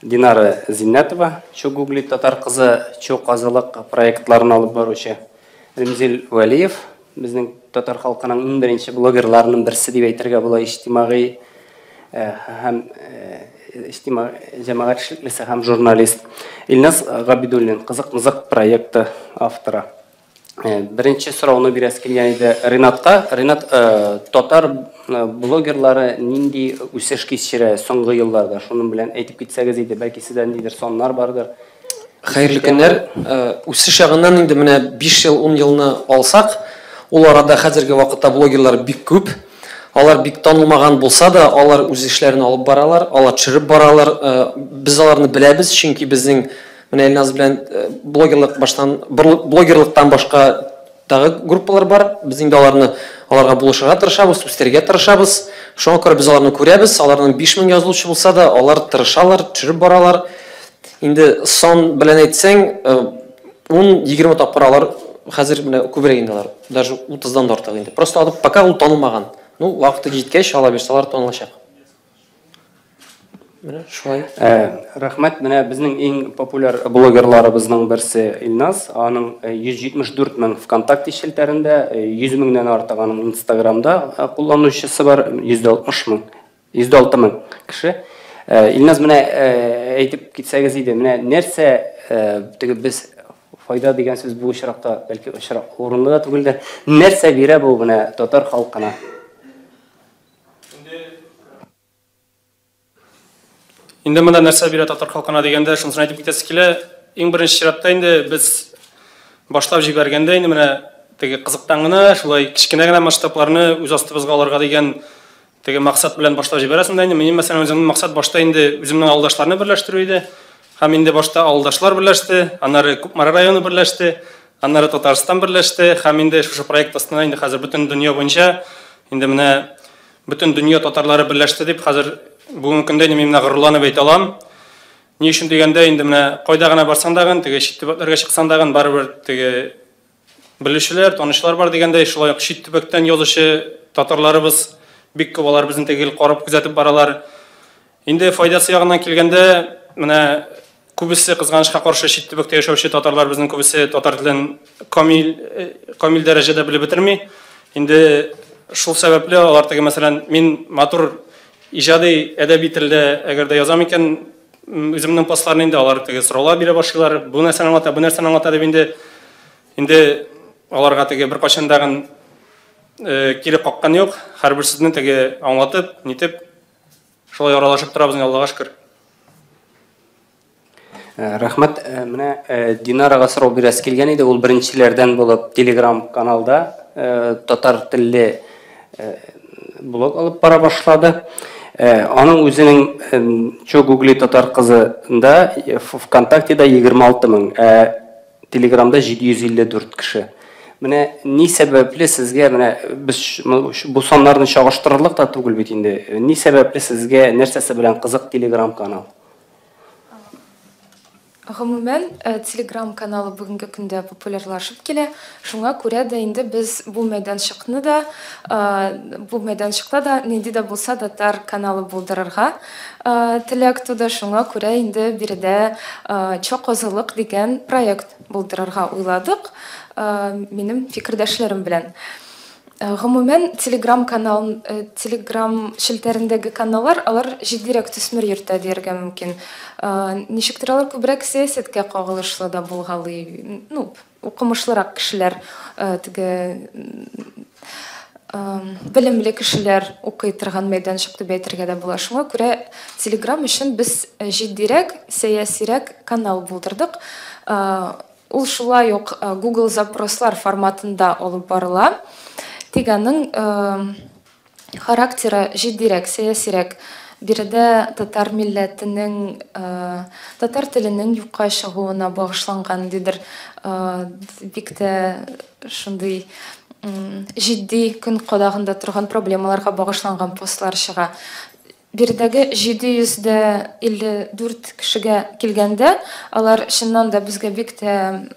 Динара Зиннәтова, Чо гугли татар кызы, Чо казылык проектларын алып баручы. Римзил Вәлиев, безнең татар халкының иң беренче блогерларының берсе дип әйтергә була, иҗтимагый һәм иҗтимагый җәмәгать эшлеклесе һәм журналист. Илназ Габидуллин, Кызык-мызык проекты авторы. Беренче сорауны бирәсе килгән иде Ринатка. Ринат, татар блогерлары нинди үсеш кичерә соңгы елларда? Шуның белән әйтеп китсәгез иде, бәлки сездә ниндидер саннар бардыр. Хәерле көннәр. Үсеш ягыннан инде менә 5 ел, 10 елны алсак, ул арада хәзерге вакытта блогерлар бик күп. Алар бик танылмаган булса да, алар үз эшләрен алып баралар, алар төшереп баралар. Без аларны беләбез, чөнки безнең менә Илназ белән блогерлык баштан, блогерлыктан башка тагы группалар бар. Без инде аларны аларга булышырга тырышабыз, үстерергә тырышабыз. Шуңа күрә без аларны күрәбез. Аларның 5000 язылучы булса да, алар тырышалар, төшереп баралар. Инде сан белән әйтсәң, 10-20 тапкыр алар хәзер менә күбрәк инде алар. Даже 30-дан да артык инде. Просто алып пока ул танылмаган. Ну, вакыты җиткәч, ала бирсә, алар танылачак. Менә шулай. Рәхмәт. Менә безнең иң популяр блогерларыбызның берсе Илназ. Аның 174 мең ВКонтакте челтәрендә, 100 меңнән артык аның Инстаграмда кулланучысы бар, 160 мең, 106 мең кеше. Илназ, менә әйтеп китсәгез иде, менә нәрсә теге без файда дигән сүз бу очракта, бәлки очрак урынлы да түгелдер. Нәрсә бирә бу менә татар халкына? Инде монда нәрсә бирә татар халкына дигәндә, шунысын әйтеп китәсе килә. Иң беренче чиратта инде без башлап җибәргәндә инде менә теге кызыктан гына шулай кечкенә генә масштабларны үз астыбызга алырга дигән теге максат белән башлап җибәрәсең дә инде. Минем, мәсәлән, үземнең максат башта инде үземнең авылдашларны берләштерү иде. Һәм инде башта авылдашлар берләште, аннары Кукмара районы берләште, аннары Татарстан берләште һәм инде шушы проект астына инде хәзер бөтен дөнья буенча инде менә бөтен дөнья татарлары берләште дип хәзер бүгенге көндә инде мин менә горурланып әйтә алам. Ни өчен дигәндә, инде менә кайда гына барсаң да, теге чит төбәкләргә чыксаң да, барыбер теге белүчеләр, танышчылар бар дигәндәй, шулай ук чит төбәктән язучы татарларыбыз бик күп, алар безне теге карап күзәтеп баралар. Инде файдасы ягыннан килгәндә, менә күбесе кызганычка каршы чит төбәктә яшәүче татарлар безнең күбесе татар телен камил камил дәрәҗәдә белеп бетерми. Инде шул сәбәпле алар теге, мәсәлән, мин матур иҗади әдәби телдә әгәр дә язам икән, үземнең постларны инде алар теге сораулар бирә башлыйлар. Бу нәрсәне аңлата, бу нәрсәне аңлата дип инде аларга теге беркайчан дагын кире каккан юк. Һәрбер сүзне теге аңлатып, нитеп шулай аралашып торабыз инде, Аллага шөкер. Рәхмәт. Менә Динарага сорау бирәсе килгән иде. Ул беренчеләрдән булып Telegram каналда татар телле блог алып бара башлады. Аның үзенең Чо гугли татар кызында ВКонтактеда 26 мең, Телеграмда 754 кеше. Менә ни сәбәпле сезгә, менә без бу саннарны чагыштырырлык та түгел бит инде. Ни сәбәпле сезгә, нәрсәсе белән кызык Telegram канал? Гомумән, Telegram каналы бүгенге көндә популярлашып килә. Шуңа күрә дә инде без бу мәйданчыкны да, бу мәйданчыкта да нинди дә булса татар каналы булдырырга теләк туды. Шуңа күрә инде биредә Чоказылык дигән проект булдырырга уйладык минем фикердәшләрем белән. Гомумән, Telegram канал, Telegram челтәрендәге каналлар, алар җитдирәк төсмер йөртә дияргә мөмкин. Ничектер алар күбрәк сәясәткә кагылышлы да булгалый. Ну, укымышлырак кешеләр, теге белемле кешеләр укый торган мәйданчык дип әйтергә дә була. Шуңа күрә Telegram өчен без җитдирәк, сәясирәк канал булдырдык. Ул шулай ук Google запрослар форматында алып барыла. Тик аның характеры җитдирәк, сәясирәк. Биредә татар милләтенең, татар теленең юкка чыгуына багышланган дидер, бик тә шундый җитди көн кадагында торган проблемаларга багышланган постлар чыга. Биредәге 754 кешегә килгәндә, алар чыннан да безгә бик тә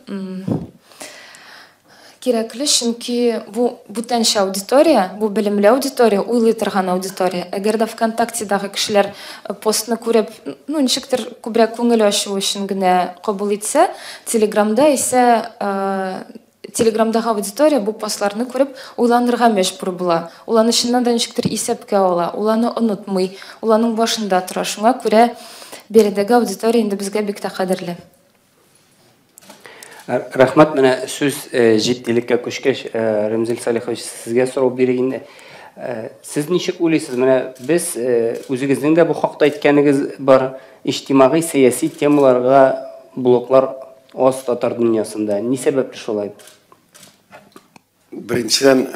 Кирәкле, чөнки бу бүтәнчә аудитория, бу белемле аудитория, уйлый торган аудитория. Әгәр дә ВКонтактедагы кешеләр постны күреп, ну, ничектер күбрәк күңел ачу өчен генә кабул итсә, Телеграмда исә Телеграмдагы аудитория бу постларны күреп уйланырга мәҗбүр була. Ул аны чыннан да ничектер исәпкә ала, ул аны онытмый, ул аның башында тора. Шуңа күрә биредәге аудитория инде безгә бик тә кадерле. Рәхмәт, менә сүз җитдилеккә күчкәч, Ремзил Салихович, сезгә сорау бирик инде. Сез ничек уйлыйсыз, менә без үзегезнең дә бу хакта әйткәнегез бар, иҗтимагый сәяси темаларга блоглар аз татар дөньясында. Ни сәбәпле шулай? Беренчедән,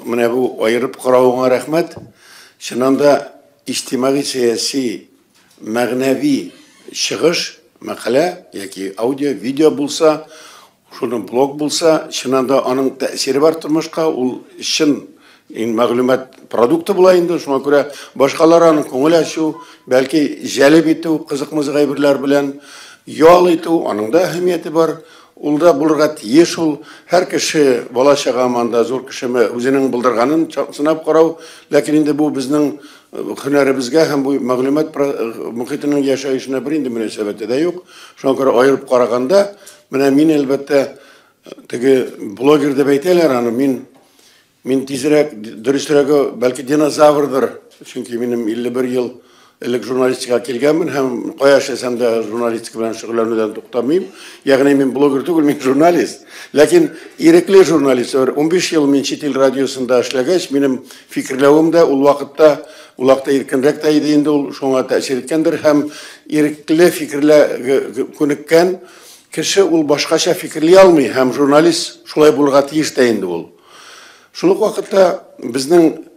менә бу аерып каравыңа рәхмәт. Чыннан да иҗтимагый сәяси мәгънәви чыгыш, мәкалә яки аудио, видео булса, шуның блог булса, чыннан да аның тәэсире бар тормышка, ул чын мәгълүмат продукты була инде. Шуңа күрә башкалар аның күңел ачу, бәлки җәлеп итү, кызык-мызык әйберләр белән ял итү, аның да әһәмияте бар. Ул да булырга тиеш ул. Һәр кеше, бала чагамы анда, зур кешеме, үзенең булдырганын сынап карау. Ләкин инде бу безнең һөнәребезгә һәм бу мәгълүмат мохитының яшәешенә бер инде мөнәсәбәте дә юк. Шуңа күрә аерып караганда, менә мин әлбәттә теге блогер дип әйтәләр аны, мин тизрәк, дөресрәге, бәлки динозаврдыр, чөнки минем 51 ел элек журналистикага килгәнмен һәм кая эшләсәм дә журналистика белән шөгыльләнүдән туктамыйм. Ягъни мин блогер түгел, мин журналист. Ләкин ирекле журналист. 15 ел мин чит ил радиосында эшләгәч, минем фикерләвем дә ул вакытта, ул вакытта иркенрәк тә иде инде, ул шуңа тәэсир иткәндер һәм ирекле фикерлә күнеккән кеше ул башкача фикерли алмый һәм журналист шулай булырга тиеш тә инде ул. Шул ук вакытта безнең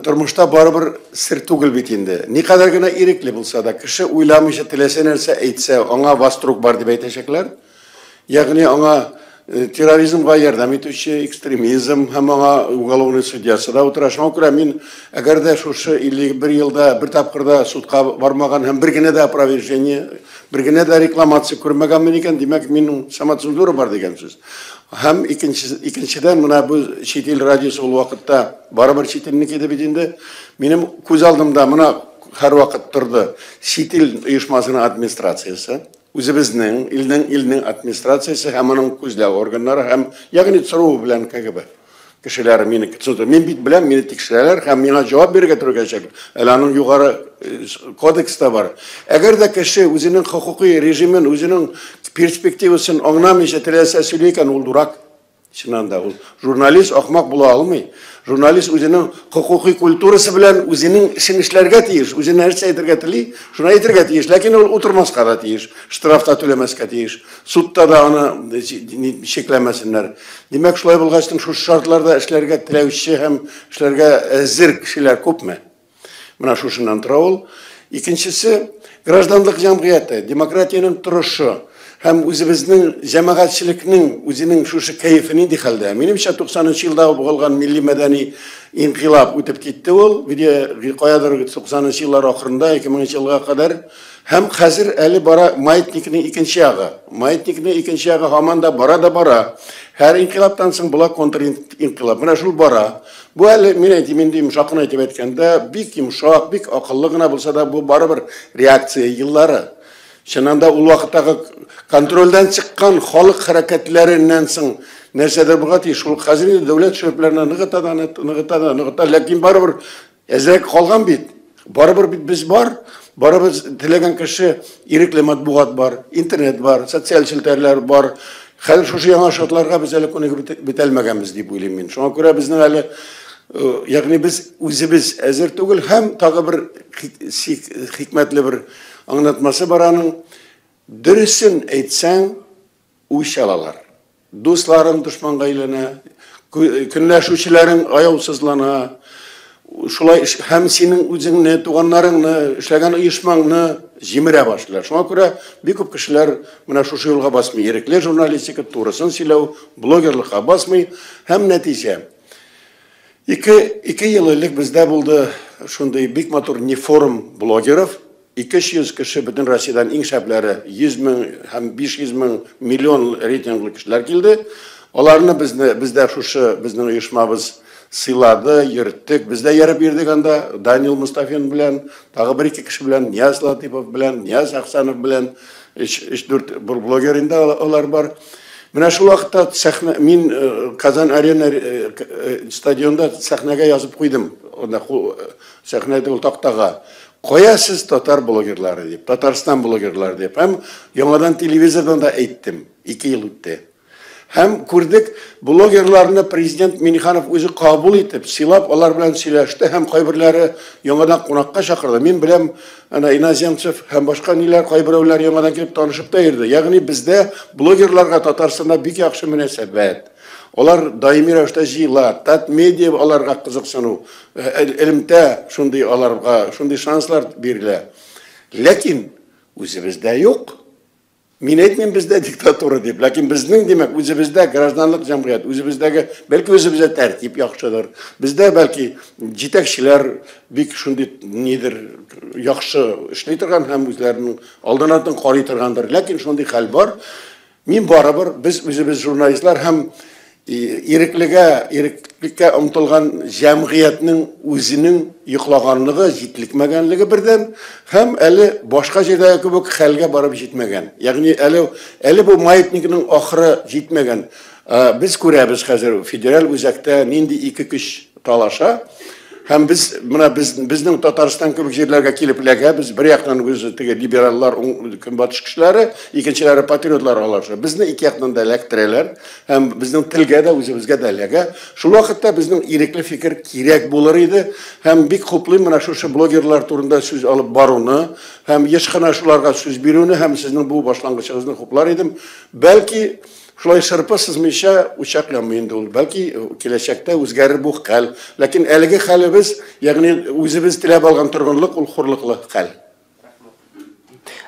тормышта барыбер сер түгел бит инде. Никадәр генә ирекле булса да, кеше уйламыйча теләсә нәрсә әйтсә, аңа вострук бар дип әйтәчәкләр. Ягъни аңа терроризмга ярдәм итүче, экстремизм һәм аңа уголовный судьясы да утыра. Шуңа күрә мин әгәр дә шушы 51 елда бер тапкыр да судка бармаган һәм бер генә дә опровержение, бер генә дә рекламация күрмәгәнмен икән, димәк, минем самоцензура бар дигән сүз. Һәм икенчедән, менә бу чит ил радиосы ул вакытта барыбер чит илнеке иде бит инде. Минем күз алдымда менә һәрвакыт торды чит ил оешмасының администрациясе, үзебезнең илнең администрациясе һәм аның күзләү органнары һәм ягъни ЦРУ белән КГБ кешеләре мине көтсен. Мин бит беләм, мине тикшерәләр һәм миңа җавап бирергә туры киләчәк. Әле аның югары кодекс та бар. Әгәр дә кеше үзенең хокукый режимен, үзенең перспективасын аңламыйча теләсә сөйли икән, ул дурак. Чыннан да ул журналист ахмак була алмый. Журналист үзенең хокукый культурасы белән үзенең эшен эшләргә тиеш, үзе нәрсә әйтергә тели, шуны әйтергә тиеш. Ләкин ул утырмаска да тиеш, штраф та түләмәскә тиеш, судта да аны чикләмәсеннәр. Димәк, шулай булгач, шушы шартларда эшләргә теләүче һәм эшләргә әзер кешеләр күпме? Менә шушыннан тора ул. Икенчесе, гражданлык җәмгыяте, демократиянең торышы һәм үзебезнең җәмәгатьчелекнең үзенең шушы кәефе нинди хәлдә? Минемчә, 90 елда булган милли мәдәни инкыйлаб үтеп китте ул, где каядыр 90 еллар ахырында, 2000 елга кадәр. Һәм хәзер әле бара маятникның икенче ягы. Маятникның икенче ягы һаман да бара да бара. Һәр инкыйлабтан соң була контринкыйлаб. Менә шул бара. Бу әле, мин әйтим инде, йомшак кына әйтеп әйткәндә, бик йомшак, бик акыллы гына булса да, бу барыбер реакция еллары. Чыннан да ул вакыттагы контрольдән чыккан халык хәрәкәтләреннән соң нәрсәдер булга тиеш. Шул хәзер инде дәүләт шөрепләренә ныгыта да, ныгыта да, ныгыта, ләкин барыбер әзрәк калган бит. Барыбер бит без бар, барыбер теләгән кеше ирекле матбугат бар, интернет бар, социаль челтәрләр бар. Хәзер шушы яңа шартларга без әле күнегеп бетәлмәгәнбез дип уйлыйм мин. Шуңа күрә безнең әле, ягъни без үзебез әзер түгел һәм тагы бер хикмәтле бер аңлатмасы бар аның. Дөресен әйтсәң, үч алалар. Дусларың дошманга әйләнә, көнләшүчеләрең аяусызлана. Шулай һәм синең үзеңне, туганнарыңны, эшләгән оешмаңны җимерә башлыйлар. Шуңа күрә бик күп кешеләр менә шушы юлга басмый. Ирекле журналистика, турысын сөйләү, блогерлыкка басмый һәм нәтиҗә. Ике ел элек бездә булды шундый бик матур не форум блогеров. 200 кеше бөтен Россиядән иң шәпләре 100 мең һәм 500 мең миллион рейтинглы кешеләр килде. Аларны безне, бездә шушы безнең оешмабыз сыйлады, йөрттек. Без дә ярып йөрдек анда Данил Мустафин белән, тагы бер-ике кеше белән, Нияз Латыйпов белән, Нияз Әхсәнов белән, өч-дүрт блогер инде алар бар. Менә шул вакытта сәхнә, мин Казан Арена стадионда сәхнәгә язып куйдым. Анда сәхнәдә ул тактага. Кая сез татар блогерлары дип, Татарстан блогерлары дип. Һәм яңадан телевизордан да әйттем. 2 ел үтте. Һәм күрдек, блогерларны президент Миниханов үзе кабул итеп, сыйлап, алар белән сөйләште һәм кайберләре яңадан кунакка чакырды. Мин беләм, ана Иноземцев һәм башка ниләр, кайберәүләр яңадан килеп танышып та йөрде. Ягъни бездә блогерларга Татарстанда бик яхшы мөнәсәбәт. Алар даими рәвештә җыела, Татмедиа аларга кызыксыну, элемтә шундый аларга, шундый шанслар бирелә. Ләкин үзебездә юк. Мин әйтмим бездә диктатура дип, ләкин безнең, димәк, үзебездә гражданлык җәмгыять, үзебездәге, бәлки үзебездә тәртип яхшыдыр. Бездә бәлки җитәкчеләр бик шундый нидер яхшы эшли торган һәм үзләренең алдан-артын карый торгандыр. Ләкин шундый хәл бар. Мин барыбер, без үзебез журналистлар һәм иреклегә, иреклеккә омтылган җәмгыятьнең үзенең йоклаганлыгы, җитлекмәгәнлеге бердән, һәм әле башка җирдәге кебек хәлгә барып җитмәгән. Ягъни әле бу маятникның ахыры җитмәгән. Без күрәбез хәзер федераль үзәктә нинди ике көч талаша. Һәм без менә безнең Татарстан кебек җирләргә килеп эләгәбез. Бер яктан үзе теге либераллар, көнбатыш кешеләре, икенчеләре патриотлар алар. Безне ике яктан да эләктерәләр һәм безнең телгә дә, үзебезгә дә эләгә. Шул вакытта безнең ирекле фикер кирәк булыр иде. Һәм бик хуплыйм менә шушы блогерлар турында сүз алып баруны һәм еш кына шуларга сүз бирүне һәм сезнең бу башлангычыгызны хуплар идем. Бәлки шулай шырпы сызмыйча учак янмый инде ул. Бәлки киләчәктә үзгәрер бу хәл. Ләкин әлеге хәлебез, ягъни үзебез теләп алган торгынлык, ул хурлыклы хәл.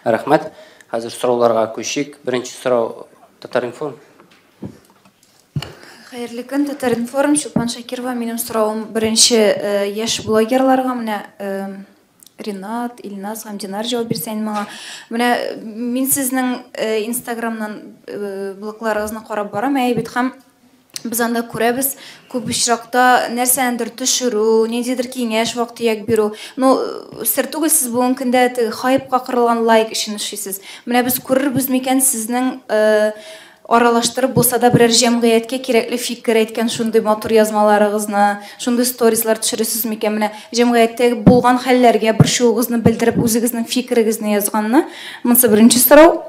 Рәхмәт. Хәзер сорауларга күчик. Беренче сорау Татар-информ. Хәерле көн, Татар-информ, Чулпан Шакирова. Минем соравым беренче яшь блогерларга, менә Ринат, Илназ һәм Динар җавап бирсә инде моңа. Менә мин сезнең Инстаграмнан блогларыгызны карап барам, әйе бит, һәм без анда күрәбез, күп очракта нәрсәнедер төшерү, ниндидер киңәш, вак-төяк бирү. Ну, сер түгел, сез бүгенге көндә теге хайпка корылган лайк өчен эшлисез. Менә без күрербез микән сезнең аралаштырып булса да берәр җәмгыятькә кирәкле фикер әйткән шундый матур язмаларыгызны, шундый сторислар төшерәсез микән? Менә җәмгыятьтә булган хәлләргә борчуыгызны белдереп, үзегезнең фикерегезне язганны. Монысы беренче сорау.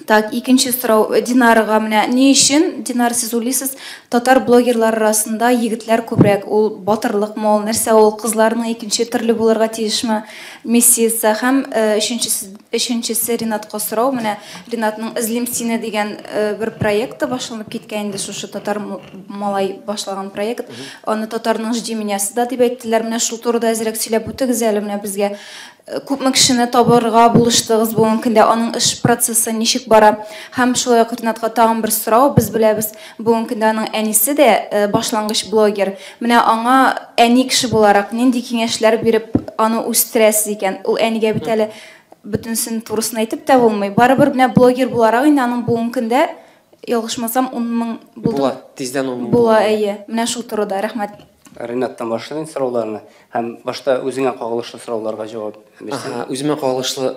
Так, икенче сорау Динарга. Менә ни өчен, Динар, сез уйлыйсыз, татар блогерлары арасында егетләр күбрәк? Ул батырлыкмы, ул нәрсә ул? Кызларның икенче төрле булырга тиешме миссиясе? Һәм өченчесе Ринатка сорау. Менә Ринатның Эзлим сине дигән бер проекты башланып киткән инде, шушы татар малай башлаган проект. Аны татарның Жди меня-сы да дип әйттеләр. Менә шул турыда әзрәк сөйләп үтегез әле менә безгә. Күпме кешене табырга булыштыгыз бүгенге көндә, аның эш процессы ничек бара? Һәм шулай ук Ринатка тагын бер сорау. Без беләбез, бүгенге көндә аның әнисе дә башлангыч блогер. Менә аңа әни кеше буларак нинди киңәшләр биреп аны үстерәсез икән? Ул әнигә бит әле бөтенесен турысын әйтеп тә булмый. Барыбер менә блогер буларак инде аның бүгенге көндә, ялгышмасам, 10 мең булды. Була, тиздән 10 мең була, әйе. Менә шул турыда, рәхмәт. Ринаттан башлыйм сорауларны. Һәм башта үзеңә кагылышлы сорауларга җавап бирсәң. Үземә кагылышлы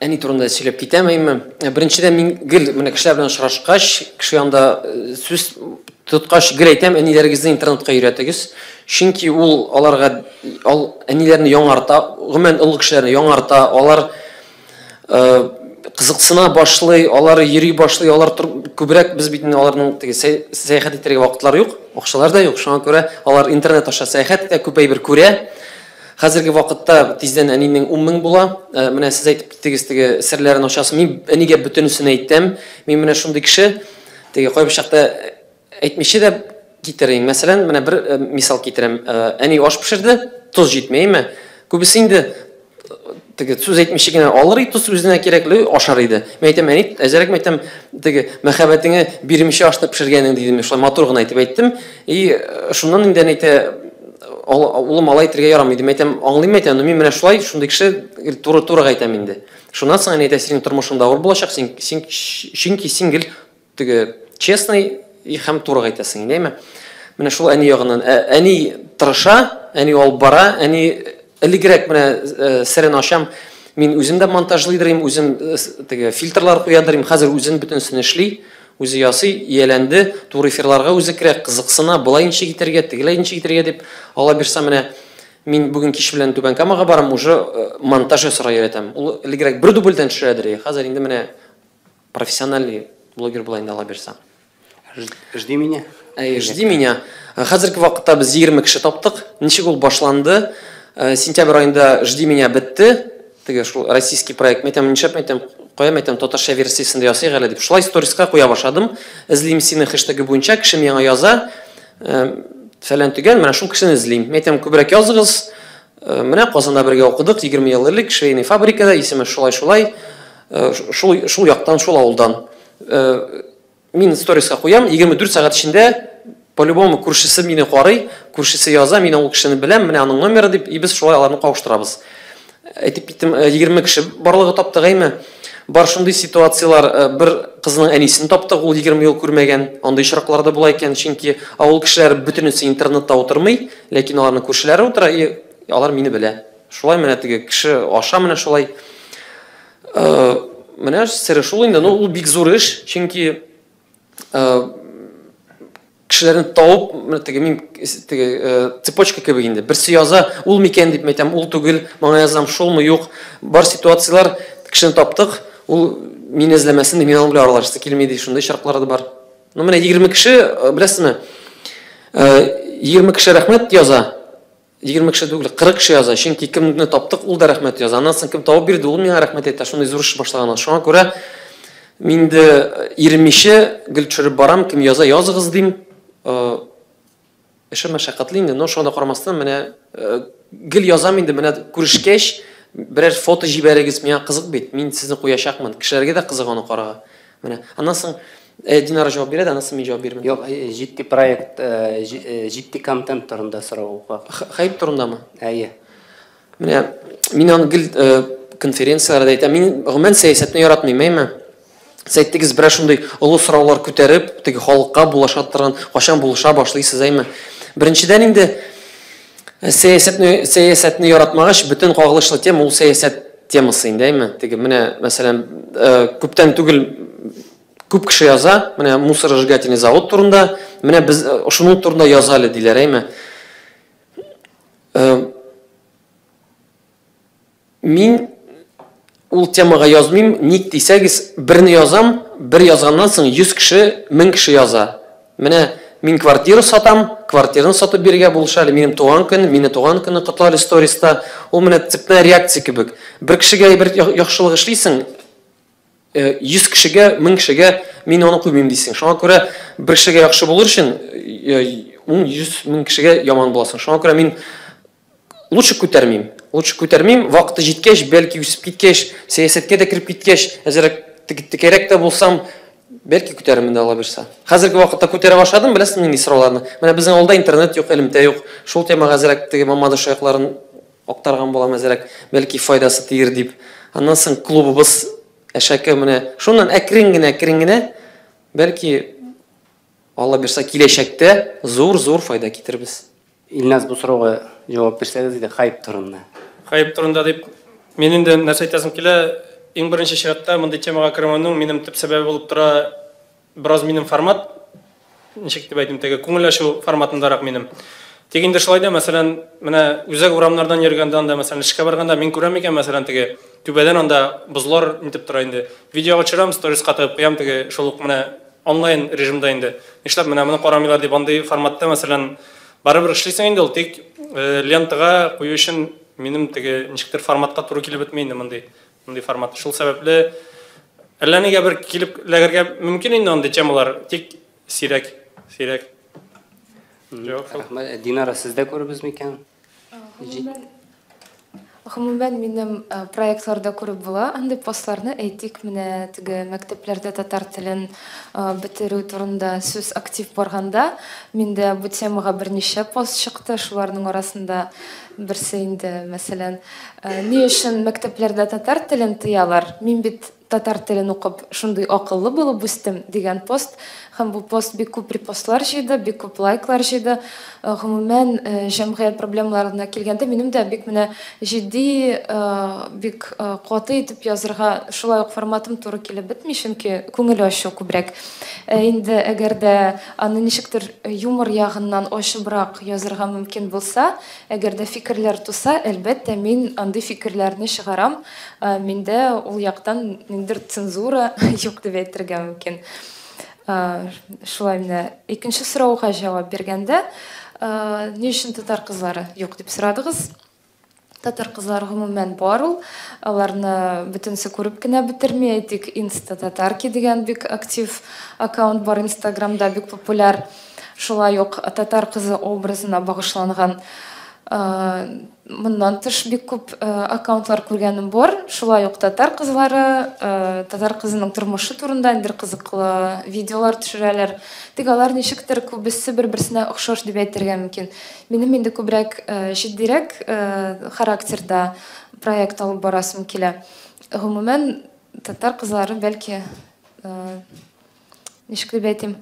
әни турында сөйләп китәм, әйме. Беренчедән, мин гел менә кешеләр белән очрашкач, кеше янында сүз тоткач, гел әйтәм, әниләрегезне интернетка өйрәтегез. Чөнки ул аларга, әниләрне яңарта, гомумән олы кешеләрне яңарта, алар кызыксына башлый, алар йөри башлый, алар күбрәк без бит инде аларның теге сәяхәт итәргә вакытлары юк, акчалар да юк, шуңа күрә алар интернет аша сәяхәт итә, күп әйбер күрә. Хәзерге вакытта тиздән әнинең 10 мең була. Менә сез әйтеп киттегез, теге серләрен ачасыз. Мин әнигә бөтенесен әйтәм. Мин менә шундый кеше, теге кайбер чакта әйтмичә дә китерәм. Мәсәлән, менә бер мисал китерәм. Әни аш пешерде, тоз җитмәйме? Күбесе инде теге сүз әйтмичә генә алыр иде, тоз үзенә кирәкле ашар иде. Мин әйтәм, әни, әзерәк әйтәм, теге мәхәббәтеңә бирмичә ашны пешергәнең дидем, шулай матур гына әйтеп әйттем. И шуннан инде әни әйтә, улым, алай әйтергә ярамый дим. Әйтәм, аңлыйм, әйтәм, но мин менә шулай, шундый кеше, туры-турыга әйтәм инде. Шуннан соң әни әйтә, синең тормышың да авыр булачак, чөнки син гел теге честный, и һәм туры әйтәсең, әйме? Менә шул әни ягыннан. Әни тырыша, әни алып бара, әни элегрәк менә серен ачам. Мин үзем дә монтажлыйдыр идем, үзем теге фильтрлар куядыр идем. Хәзер үзен бөтенесен эшли, үзе ясый, ияләнде, туры эфирларга үзе керә, кызыксына, болай ничек итәргә, тегеләй ничек итәргә дип. Алла бирсә, менә мин бүген кич белән Түбән Камага барам, уже монтаж ясарга өйрәтәм. Ул элегрәк бер дубльдән төшерәдер, хәзер инде менә профессиональный блогер була инде, Алла бирсә. Жди меня. Әй, жди меня. Хәзерге вакытта без 20 кеше таптык. Ничек ул башланды? Сентябрь аенда «Жди меня» бетте. Теге шул российский проект. Мен әйтәм, нишләп, әйтәм, куям, әйтәм, татарча версиясен дә ясыйк әле дип. Шулай сториска куя башладым. «Эзлим сине» хэштегы буенча кеше миңа яза. Фәлән төгәл, менә шул кешене эзлим. Мен әйтәм, күбрәк языгыз. Менә Казанда бергә укыдык, 20 ел элек, швейный фабрикада, исеме шулай-шулай. Шул яктан, шул авылдан. Мин сториска куям, 24 сәгать эчендә по-любому күршесе мине карый, күршесе яза, мин ул кешене беләм, менә аның номеры дип, и без шулай аларны кавыштырабыз. Әйтеп киттем, 20 кеше барлыгы таптык, әйме? Бар шундый ситуацияләр, бер кызның әнисен таптык, ул 20 ел күрмәгән, андый очраклар да була икән, чөнки авыл кешеләре бөтенесе интернетта утырмый, ләкин аларның күршеләре утыра, и алар мине белә. Шулай менә теге кеше аша менә шулай. Менә сере шул инде, ну ул бик зур эш, чөнки кешеләрне табып, менә теге мин теге цепочка кебек инде. Берсе яза, ул микән дип әйтәм, ул түгел, моңа язам, шулмы, юк. Бар ситуацияләр, кешене таптык, ул мине эзләмәсен, мин аның белән аралашасы килми ди, шундый очраклар да бар. Ну менә 20 кеше, беләсезме? 20 кеше рәхмәт яза. 20 кеше түгел, 40 кеше яза. Чөнки кемне таптык, ул да рәхмәт яза. Аннан соң кем табып бирде, ул миңа рәхмәт әйтә. Шундый зур эш башлаган. Шуңа күрә мин дә ирмичә гел төшереп барам, кем яза, языгыз дим. Эше мәшәкатьле инде, но шуңа да карамастан менә гел язам инде, менә күрешкәч, берәр фото җибәрегез, миңа кызык бит, мин сезне куячакмын. Кешеләргә дә кызык аны карарга. Менә. Аннан соң Динара җавап бирә, аннан соң мин җавап бирермен. Юк, җитди проект, җитди контент турында сорау. Хайп турындамы? Әйе. Менә мин аны гел конференцияләрдә әйтәм. Мин гомумән сәясәтне яратмыйм, әйме? Сез әйттегез, берәр шундый олы сораулар күтәреп, теге халыкка булаша торган, кайчан булыша башлыйсыз, әйме? Беренчедән инде сәясәтне яратмагач, бөтен кагылышлы тема ул сәясәт темасы инде, әйме? Теге менә, мәсәлән, күптән түгел күп кеше яза, менә мусоросжигательный завод турында, менә без шуның турында яза әле диләр, әйме? Мин ул темага язмыйм, ник дисәгез, берне язам, бер язганнан соң 100 кеше, 1000 кеше яза. Менә мин квартира сатам, квартираны сатып бирергә булыша әле, минем туган көн, мине туган көне котлар сториста. Ул менә цепная реакция кебек. Бер кешегә бер яхшылык эшлисең, 100 кешегә, 1000 кешегә мин аны куймыйм дисең. Шуңа күрә бер кешегә яхшы булыр өчен 10, 100, 1000 кешегә яман буласың. Шуңа күрә мин лучше күтәрмим. Лучше күтәрмим, вакыты җиткәч, бәлки үсеп киткәч, сәясәткә дә кереп киткәч, әзерәк текәрәк тә булсам, бәлки күтәрермен дә, Алла бирсә. Хәзерге вакытта күтәрә башладым, беләсезме нинди сорауларны? Менә безнең авылда интернет юк, элемтә юк. Шул темага әзерәк теге Мамадыш аякларын актарган булам әзерәк, бәлки файдасы тиер дип. Аннан соң клубыбыз әшәке, менә шуннан әкрен генә, әкрен генә, бәлки Алла бирсә, киләчәктә зур-зур файда китербез. Илназ, бу сорауга җавап бирсәгез иде, хайп турында. Хайп турында дип, мин инде нәрсә әйтәсем килә, иң беренче чиратта мондый темага керүемнең минем төп сәбәбе булып тора бераз минем формат, ничек дип әйтим, теге күңел ачу форматындарак минем. Тик инде шулай да, мәсәлән, менә үзәк урамнардан йөргәндә анда, мәсәлән, эшкә барганда мин күрәм икән, мәсәлән, теге түбәдән анда бозлар нитеп тора инде. Видеога төшерәм, сториска тыгып куям, теге шул ук менә онлайн режимда инде. Нишләп менә моны карамыйлар дип андый форматта, мәсәлән, барыбер эшлисең инде ул, тик лентага кую өчен минем теге ничектер форматка туры килеп бетми инде мондый формат. Шул сәбәпле әллә нигә бер килеп эләгергә мөмкин инде андый темалар, тик сирәк, сирәк. Рәхмәт. Динара, сездә күребез микән? Гомумән, минем проектларда күреп була андый постларны. Әйтик, менә теге мәктәпләрдә татар телен бетерү турында сүз актив барганда, миндә бу темага берничә пост чыкты. Шуларның арасында берсе инде, мәсәлән, ни өчен мәктәпләрдә татар телен тыялар? Мин бит Татар телен укып, шундый акыллы булып үстем дигән пост. Һәм бу пост бик күп репостлар җыйды, бик күп лайклар җыйды. Гомумән, җәмгыять проблемаларына килгәндә, минем дә бик менә җитди, бик каты итеп язырга шулай ук форматым туры килеп бетми, чөнки күңел ачу күбрәк. Ә инде әгәр дә аны ничектер юмор ягыннан ачыбрак язырга мөмкин булса, әгәр дә фикерләр туса, әлбәттә, мин андый фикерләрне чыгарам. Миндә ул яктан ниндидер цензура юк дип әйтергә мөмкин. Шулай менә икенче сорауга җавап биргәндә, ни өчен татар кызлары юк дип сорадыгыз. Татар кызлары гомумән бар ул. Аларны бөтенесе күреп кенә бетерми. Әйтик, Инста Татарки дигән бик актив аккаунт бар Инстаграмда, бик популяр. Шулай ук татар кызы образына багышланган. Моннан тыш бик күп аккаунтлар күргәнем бар. Шулай ук татар кызлары, татар кызының тормышы турында ниндидер кызыклы видеолар төшерәләр. Тик алар ничектер күбесе бер-берсенә охшаш дип әйтергә мөмкин. Минем инде күбрәк җитдирәк характерда проект алып барасым килә. Гомумән, татар кызлары бәлки, ничек дип әйтим,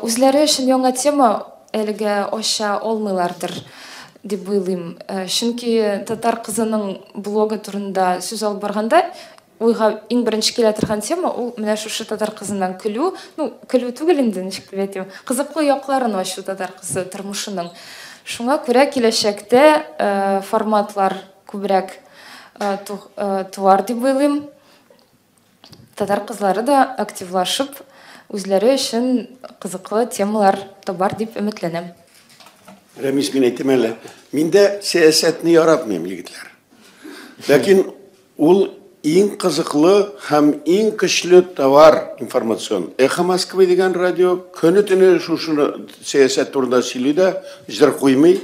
үзләре өчен яңа тема әлегә ача алмыйлардыр дип уйлыйм. Чөнки татар кызының блогы турында сүз алып барганда, уйга иң беренче килә торган тема ул менә шушы татар кызыннан көлү, ну, көлү түгел инде, ничек дип әйтим, кызыклы якларын ачу татар кызы тормышының. Шуңа күрә киләчәктә форматлар күбрәк туар дип уйлыйм. Татар кызлары да активлашып, үзләре өчен кызыклы темалар табар дип өметләнәм. Рәмис, мин әйтәм әле, мин дә сәясәтне яратмыйм, егетләр. Ләкин ул иң кызыклы һәм иң көчле товар информацион. Эхо Москвы дигән радио көне-төне шушыны сәясәт турында сөйли дә, җыр куймый,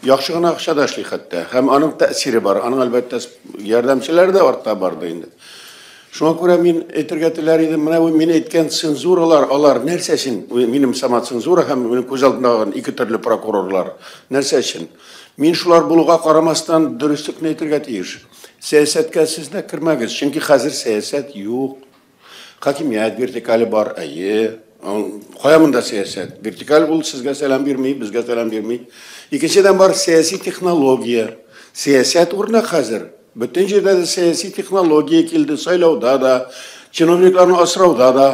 яхшы гына акча да эшли хәтта. Һәм аның тәэсире бар, аның әлбәттә ярдәмчеләре дә артта барды инде. Шуңа күрә мин әйтергә теләр идем, менә бу мин әйткән цензуралар, алар нәрсә өчен? Минем самоцензура һәм минем күз алдымдагы ике төрле прокурорлар нәрсә өчен? Мин шулар булуга карамастан дөреслекне әйтергә тиеш. Сәясәткә сез дә кермәгез, чөнки хәзер сәясәт юк. Хакимият вертикале бар, әйе. Кая монда сәясәт? Вертикаль ул сезгә сәлам бирми, безгә сәлам бирми. Икенчедән бар сәяси технология. Сәясәт урыны хәзер. Бөтен җирдә дә сәяси технология килде, сайлауда да, чиновникларны асрауда да,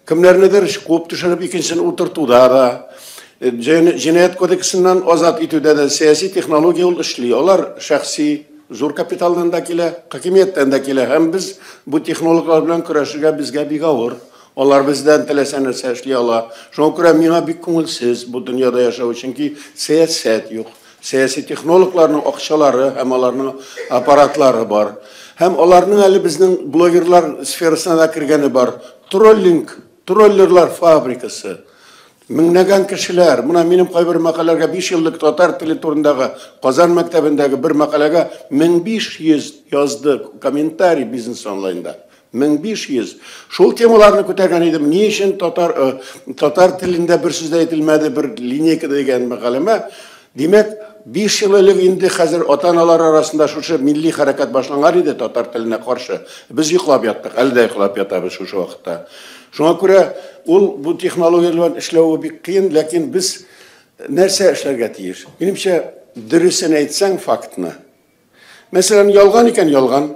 кемнәрнедер куып төшереп икенчесен утыртуда да, җинаять кодексыннан азат итүдә дә сәяси технология ул эшли. Алар шәхси зур капиталдан да килә, хакимияттән дә килә. Һәм без бу технологияләр белән көрәшергә безгә бик авыр. Алар бездән теләсә нәрсә эшли ала. Шуңа күрә миңа бик күңелсез бу дөньяда яшәү, чөнки сәясәт юк. Сәяси технологларның акчалары һәм аларның аппаратлары бар. Һәм аларның әле безнең блогерлар сферасына да кергәне бар. Троллинг, троллерлар фабрикасы. Меңләгән кешеләр, менә минем кайбер мәкаләләргә 5 еллык татар теле турындагы Казан мәктәбендәге бер мәкаләгә 1500 язды комментарий бизнес онлайнда. 1500. Шул темаларны күтәргән идем. Ни өчен татар телендә бер сүз дә әйтелмәде, бер линейка дигән мәкаләмә. Димәк, 5 ел элек инде хәзер ата-аналар арасында шушы милли хәрәкәт башланган иде татар теленә каршы. Без йоклап яттык, әле дә йоклап ятабыз шушы вакытта. Шуңа күрә ул бу технологияләр белән эшләве бик кыен, ләкин без нәрсә эшләргә тиеш? Минемчә, дөресен әйтсәң фактны. Мәсәлән, ялган икән ялган.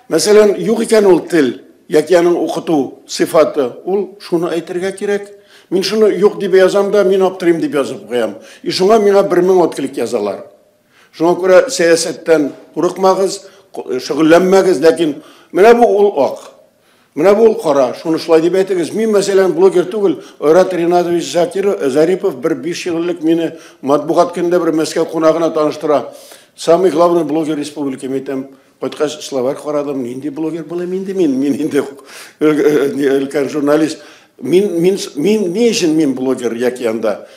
Мәсәлән, юк икән ул тел, яки аның укыту сыйфаты, ул шуны әйтергә кирәк. Мин шуны юк дип язам да, мин аптырыйм дип язып куям. И шуңа миңа 1000 отклик язалар. Шуңа күрә сәясәттән курыкмагыз, шөгыльләнмәгез, ләкин менә бу ул ак, менә бу ул кара, шуны шулай дип әйтегез. Мин, мәсәлән, блогер түгел, Айрат Ринатович Зарипов бер 5 ел элек мине матбугат көнендә бер Мәскәү кунагына таныштыра. Самый главный блогер республики, мин әйтәм. Кайткач словарь карадым, нинди блогер булам инде мин, мин инде өлкән журналист. Мин ни өчен мин блогер яки анда?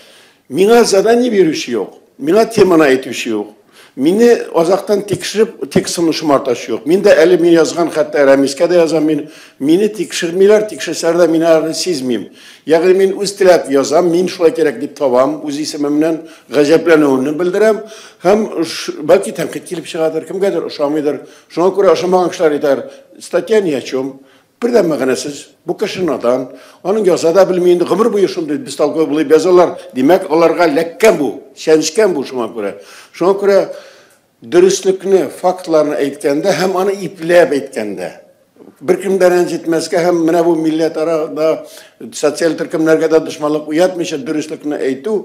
Миңа задание бирүче юк, миңа теманы әйтүче юк. Мине азактан тикшереп, текстымны шомартасы юк. Мин дә әле мин язган, хәтта Рәмискә дә язам, мин мине тикшермиләр, тикшерсәләр дә мин аларны сизмим. Ягъни мин үз теләп язам, мин шулай кирәк дип табам, үз исемемнән гаҗәпләнүемне белдерәм һәм бәлки тәнкыйть килеп чыгадыр, кемгәдер ошамыйдыр. Шуңа күрә ошамаган кешеләр әйтәр, статья ни о чем, бер дә мәгънәсез, бу кеше надан, аның яза да белми инде, гомер буе шундый бестолковый булып язалар. Димәк, аларга ләккән бу, чәнечкән бу шуңа күрә. Шуңа күрә дөреслекне, фактларны әйткәндә һәм аны ипләп әйткәндә, беркем дә рәнҗетмәскә һәм менә бу милләтара да, социаль төркемнәргә дә дошманлык уятмыйча дөреслекне әйтү,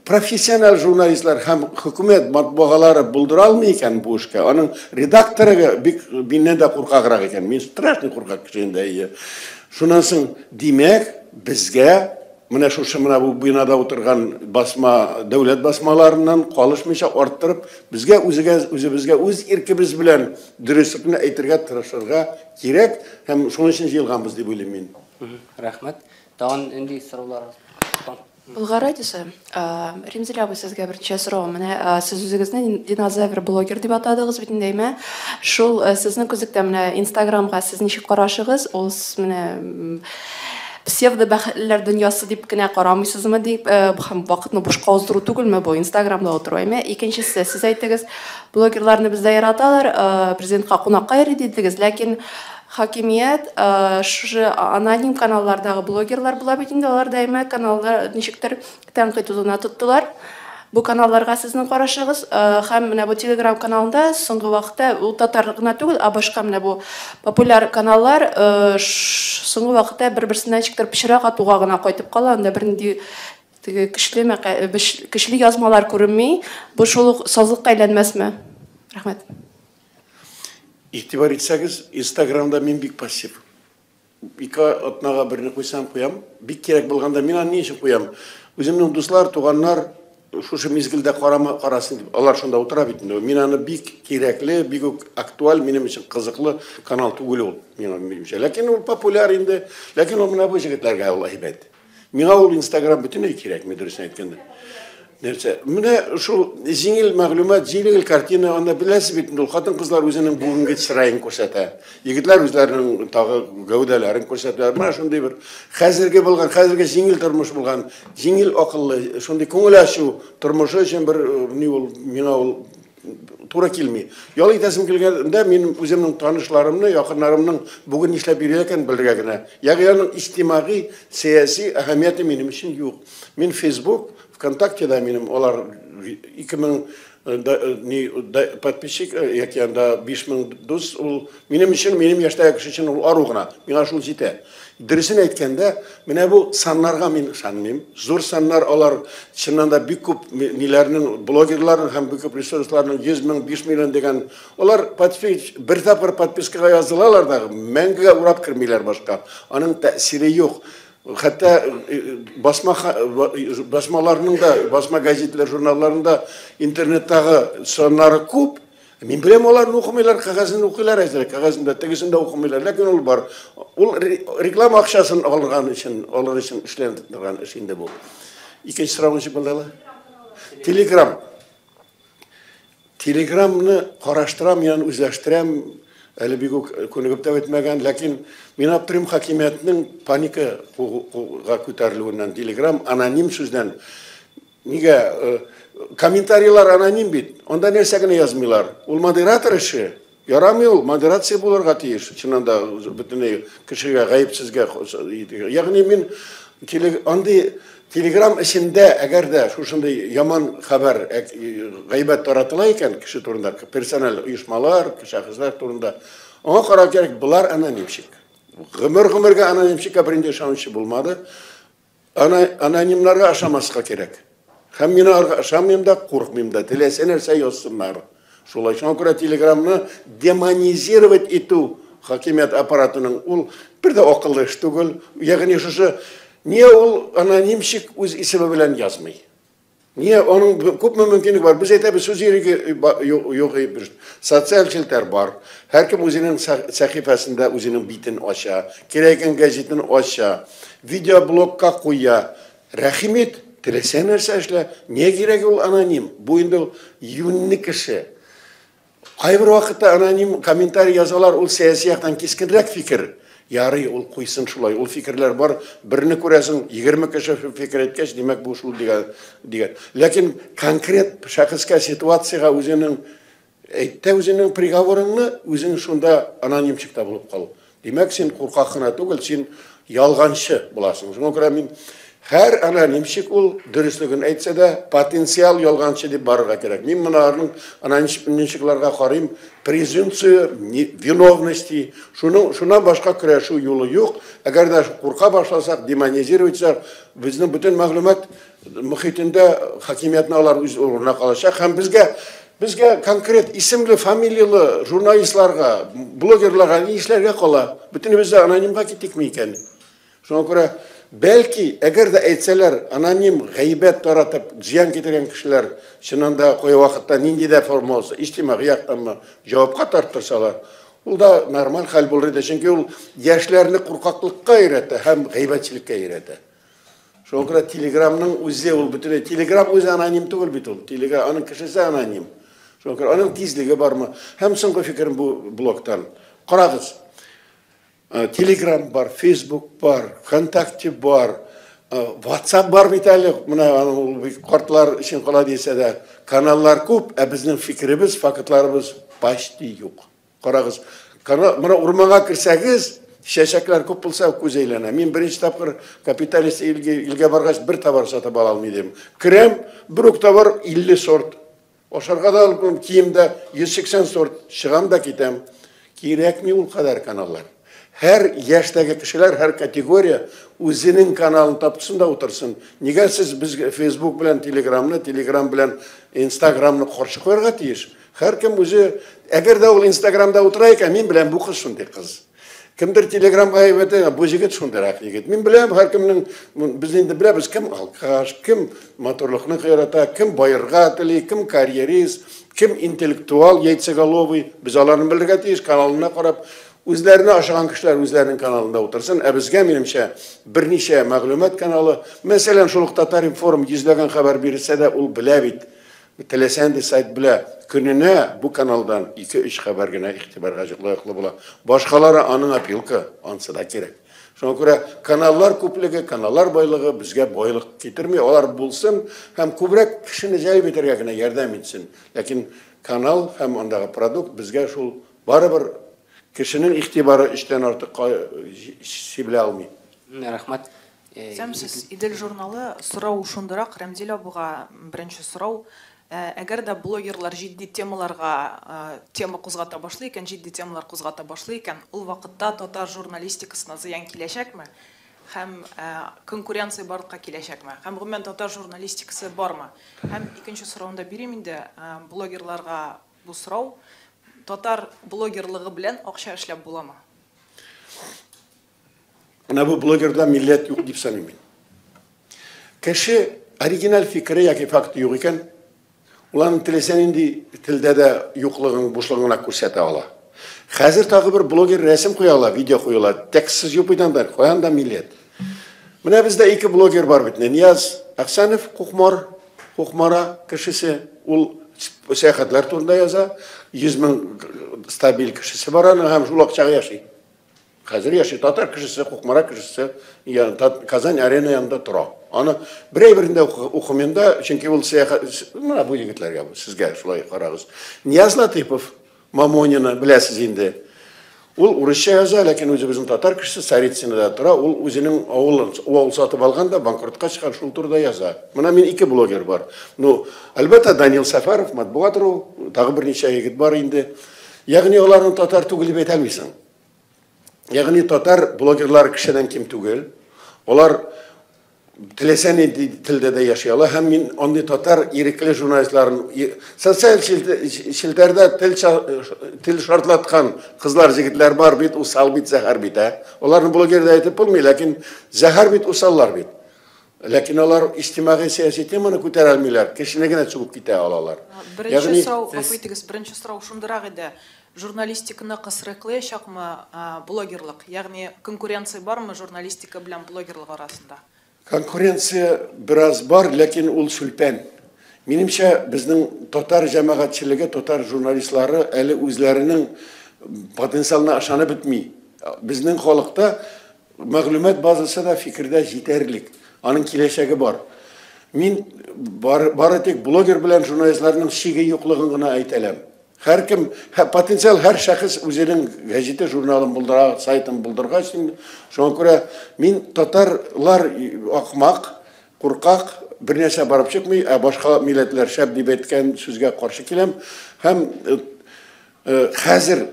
профессиональ журналистлар һәм хөкүмәт матбугалары булдыра алмый икән бу эшкә. Аның редакторы бик миннән дә куркаграк икән. Мин страшный куркак кеше инде, әйе. Шуннан соң, димәк, безгә менә шушы менә бу бинада утырган басма, дәүләт басмаларыннан калышмыйча арттырып, безгә үзегә үзебезгә үз иркебез белән дөреслекне әйтергә тырышырга кирәк һәм шуның өчен җыелганбыз дип уйлыйм мин. Рәхмәт. Тагын нинди сорауларыгыз бар? Болгар радиосы, Римзил абый, сезгә берничә сорау. Менә сез үзегезне динозавр блогер дип атадыгыз бит инде, әйме? Шул сезнең күзлектә менә Инстаграмга сез ничек карашыгыз? Ул менә псевдо бәхетлеләр дөньясы дип кенә карамыйсызмы дип, һәм вакытны бушка уздыру түгелме бу Инстаграмда утыру, әйме? Икенчесе, сез әйттегез, блогерларны бездә яраталар, президентка кунакка йөри дидегез, ләкин хакимият шушы аноним каналлардагы блогерлар була бит инде, алар даими каналлар ничектер тәнкыйть утына тоттылар. Бу каналларга сезнең карашыгыз һәм менә бу Telegram каналында соңгы вакытта ул татар гына түгел, ә башка менә бу популяр каналлар соңгы вакытта бер-берсеннән ничектер пычрак атуга гына кайтып кала, анда бернинди теге көчле көчле язмалар күренми. Бу шул ук сазлыкка әйләнмәсме? Рәхмәт. Игътибар итсәгез, Инстаграмда мин бик пассив. 2 атнага берне куйсам куям. Бик кирәк булганда мин аны ни өчен куям? Үземнең дуслар, туганнар шушы мизгелдә карама карасын дип, алар шунда утыра бит инде. Мин аны бик кирәкле, бик үк актуаль, минем өчен кызыклы канал түгел ул, миңа минемчә. Ләкин ул популяр инде. Ләкин ул менә бу җегетләргә ул әйбәт. Миңа ул Инстаграм бөтенләй кирәкми, дөресен әйткәндә. Нәрсә? Менә шул җиңел мәгълүмат, җиңел картина, анда беләсез бит инде, ул хатын-кызлар үзенең бүгенге чыраен күрсәтә. Егетләр үзләренең тагы гәүдәләрен күрсәтә. Менә шундый бер хәзерге булган, хәзерге җиңел тормыш булган, җиңел акыллы, шундый күңел ачу тормышы өчен бер ни ул, миңа ул туры килми. Ял итәсем килгәндә мин үземнең танышларымны, якыннарымның бүген нишләп йөри икән белергә генә. Ягъни аның иҗтимагый, сәяси әһәмияте минем өчен юк. Мин Facebook, ВКонтактеда минем алар 2000 подписчик, яки анда 5000 дус, ул минем өчен, минем яшьтәге кеше өчен ул ару гына. Миңа шул җитә. Дөресен әйткәндә, менә бу саннарга мин ышанмыйм. Зур саннар алар чыннан да бик күп ниләрнең, блогерларның һәм бик күп ресурсларның 100 мең, 5 миллион дигән, алар бер тапкыр подпискага язылалар да, мәңгегә урап кермиләр башка. Аның тәэсире юк. Хәтта басмаларның да, басма газетлар, журналларның да интернеттагы саннары күп. Мин беләм, аларны укымыйлар, кәгазен укыйлар әзрәк, кәгазен дә, тегесен дә укымыйлар, ләкин ул бар. Ул реклама акчасын алган өчен, алыр өчен эшләнеп торган эш инде бу. Икенче сорау ничек булды әле? Телеграм. Телеграмны караштырам, яны үзләштерәм, әле бик үк күнегеп тә бетмәгән, ләкин мин аптырыйм хакимиятнең паникага күтәрелүеннән. Телеграм аноним сүздән. Нигә комментарийлар аноним бит, анда нәрсә генә язмыйлар. Ул модератор эше. Ярамый ул, модерация булырга тиеш. Чыннан да бөтенләй кешегә, гаепсезгә. Ягъни мин андый Телеграм эчендә, әгәр дә шушындый яман хәбәр, гайбәт таратыла икән кеше турында, персональ оешмалар, шәхесләр турында, аңа карау кирәк, болар анонимчик. Гомер-гомергә анонимчикка бернинди ышанычы булмады. Анонимнарга ышанмаска кирәк. Һәм мин аларга ышанмыйм да, куркмыйм да, теләсә нәрсә язсыннар. Шулай, шуңа күрә Телеграмны демонизировать итү хакимият аппаратының ул бер дә акыллы эш түгел. Ягъни шушы Нигә ул анонимчик үз исеме белән язмый? Нигә аның күпме мөмкинлек бар? Без әйтәбез, сүз иреге юк, социаль челтәр бар. Һәркем үзенең сәхифәсендә үзенең битен ача, кирәк икән газетын ача, видеоблогка куя. Рәхим ит, Теләсә нәрсә эшлә. Нигә кирәк ул аноним? Бу инде ул юньле кеше. Кайбер вакытта аноним комментарий язалар, ул сәяси яктан кискенрәк фикер. Ярый, ул куйсын шулай. Ул фикерләр бар. Берне күрәсең, 20 кеше фикер әйткәч, димәк, бу шул дигән дигән. Ләкин конкрет шәхескә, ситуациягә үзенең әйт тә үзеңнең приговорыңны, үзең шунда анонимчикта булып кал. Димәк, син куркак кына түгел, син ялганчы буласың. Шуңа күрә мин һәр анонимчик ул дөреслеген әйтсә дә, потенциал ялганчы дип барырга кирәк. Мин моналарның анонимчикларга карыйм, презумпция виновности, шуның шуннан башка көрәшү юлы юк. Әгәр дә курка башласак, демонизировать итсәк, безнең бөтен мәгълүмат мөхитендә хакимиятне алар үз урынына калачак һәм безгә конкрет исемле, фамилияле журналистларга, блогерларга ни эшләргә кала? Бөтенебез дә анонимга киттекме икән? Шуңа күрә, бәлки, әгәр дә әйтсәләр, аноним гайбәт таратып, зыян китергән кешеләр, чыннан да кай вакытта нинди дә форма булса, иҗтимагый яктанмы, җавапка тарттырсалар, ул да нормаль хәл булыр иде. Чөнки ул яшьләрне куркаклыкка өйрәтә һәм гайбәтчелеккә өйрәтә. Шуңа күрә Телеграмның үзе ул бөтенләй, Телеграм үзе аноним түгел бит ул. Телеграм, аның кешесе аноним. Шуңа күрә аның тизлеге бармы? Һәм соңгы фикерем бу блоктан. Карагыз. Телеграм бар, Facebook бар, ВКонтакте бар, WhatsApp бар бит әле. Менә аның ул бик картлар өчен кала дисә дә, каналлар күп, ә безнең фикеребез, фактларыбыз почти юк. Карагыз, менә урманга керсәгез, чәчәкләр күп булса, күз әйләнә. Мин беренче тапкыр капиталист илгә баргач, бер товар сатып ала алмый идем. Керәм, бер үк товар 50 сорт. Ашарга да алып, кием дә 180 сорт. Чыгам да китәм. Кирәкми ул кадәр каналлар. Һәр яшьтәге кешеләр, һәр категория үзенең каналын тапсын да утырсын. Нигә сез безгә Facebook белән Telegramны, Telegram белән Instagramны каршы куярга тиеш? Һәркем үзе, әгәр дә ул Instagramда утыра икән, мин беләм, бу кыз шундый кыз. Кемдер Telegramга әйбәт, бу егет шундыйрак егет. Мин беләм, һәркемнең, без инде беләбез, кем алкаш, кем матурлыкны ярата, кем байырга тели, кем карьерист, кем интеллектуал, яйцеголовый. Без аларны белергә тиеш, каналына карап, үзләренә ашаган кешеләр үзләренең каналында утырсын. Ә безгә, минемчә, берничә мәгълүмат каналы, мәсәлән, шул ук Татар-информ йөзләгән хәбәр бирсә дә, ул белә бит. Теләсә нинди сайт белә, көненә бу каналдан 2-3 хәбәр генә игътибарга лаеклы була. Башкалары аның опилка, ансы да кирәк. Шуңа күрә каналлар күплеге, каналлар байлыгы безгә байлык китерми, алар булсын һәм күбрәк кешене җәлеп итәргә генә ярдәм итсен. Ләкин канал һәм андагы продукт безгә шул барыбер кешенең игътибары өчтән артык сибелә алмый. Рәхмәт. Сәмсез, Идел журналы сорау шундырак, Рәмзил абыга беренче сорау. Әгәр дә блогерлар җитди темаларга тема кузгата башлый икән, җитди темалар кузгата башлый икән, ул вакытта татар журналистикасына зыян киләчәкме? Һәм конкуренция барлыкка киләчәкме? Һәм гомумән татар журналистикасы бармы? Һәм икенче сорауны да бирим инде, блогерларга бу сорау. Татар блогерлыгы белән акча эшләп буламы? Менә бу блогерда милләт юк дип саныйм мин. Кеше оригиналь фикере яки факты юк икән, ул аның теләсә нинди телдә дә юклыгын, бушлыгын гына күрсәтә ала. Хәзер тагы бер блогер рәсем куя ала, видео куя ала, текстсыз юк бит анда, каян да милләт. Менә бездә ике блогер бар бит. Нияз Әхсәнов, Кукмар, Кукмара кешесе, ул сәяхәтләр турында яза, 100 мең стабиль кешесе бар аның һәм шул акчага яши. Хәзер яши татар кешесе, Кукмара кешесе, Казань арена янында тора. Аны бер әйберен дә укымыйм да, чөнки ул сәяхәт, менә бу егетләргә, бу, сезгә шулай карагыз. Нияз Латыйпов, Мамонина, беләсез инде. Ул урысча яза, ләкин үзе безнең татар кешесе, Царицынада тора, ул үзенең авылын, авыл сатып алган да, банкротка чыккан, шул турыда яза. Менә мин ике блогер бар. Ну, әлбәттә, Данил Сәфәров, матбугат ру, тагы берничә егет бар инде. Ягъни аларны татар түгел дип әйтә алмыйсың. Ягъни татар блогерлары кешедән ким түгел. Алар теләсә нинди телдә дә яши ала һәм мин андый татар ирекле журналистларын социаль челтәрдә тел шартлаткан кызлар, егетләр бар бит, усал бит, зәһәр бит, ә? Аларны блогер дә әйтеп булмый, ләкин зәһәр бит, усаллар бит. Ләкин алар иҗтимагый сәяси теманы күтәрә алмыйлар, кешене генә чыгып китә алалар. Беренче Ягъни сорау, сез гафу итегез, беренче сорау шундырак иде. Журналистиканы кысрыклаячакмы, блогерлык? Ягъни конкуренция бармы журналистика белән блогерлык арасында? Конкуренция бераз бар, ләкин ул сүлпән. Минемчә, безнең татар җәмәгатьчелеге, татар журналистлары әле үзләренең потенциалына ышанып бетми. Безнең халыкта мәгълүмат базасы да, фикердә җитәрлек. Аның киләчәге бар. Мин бары тик блогер белән журналистларның шиге юклыгын гына әйтә алам. Һәркем, потенциал һәр шәхес үзенең гәҗите, журналын булдыра, сайтын булдыргач, шуңа күрә мин татарлар акмак, куркак, бер нәрсә барып чыкмый, ә башка милләтләр шәп дип әйткән сүзгә каршы киләм. Һәм хәзер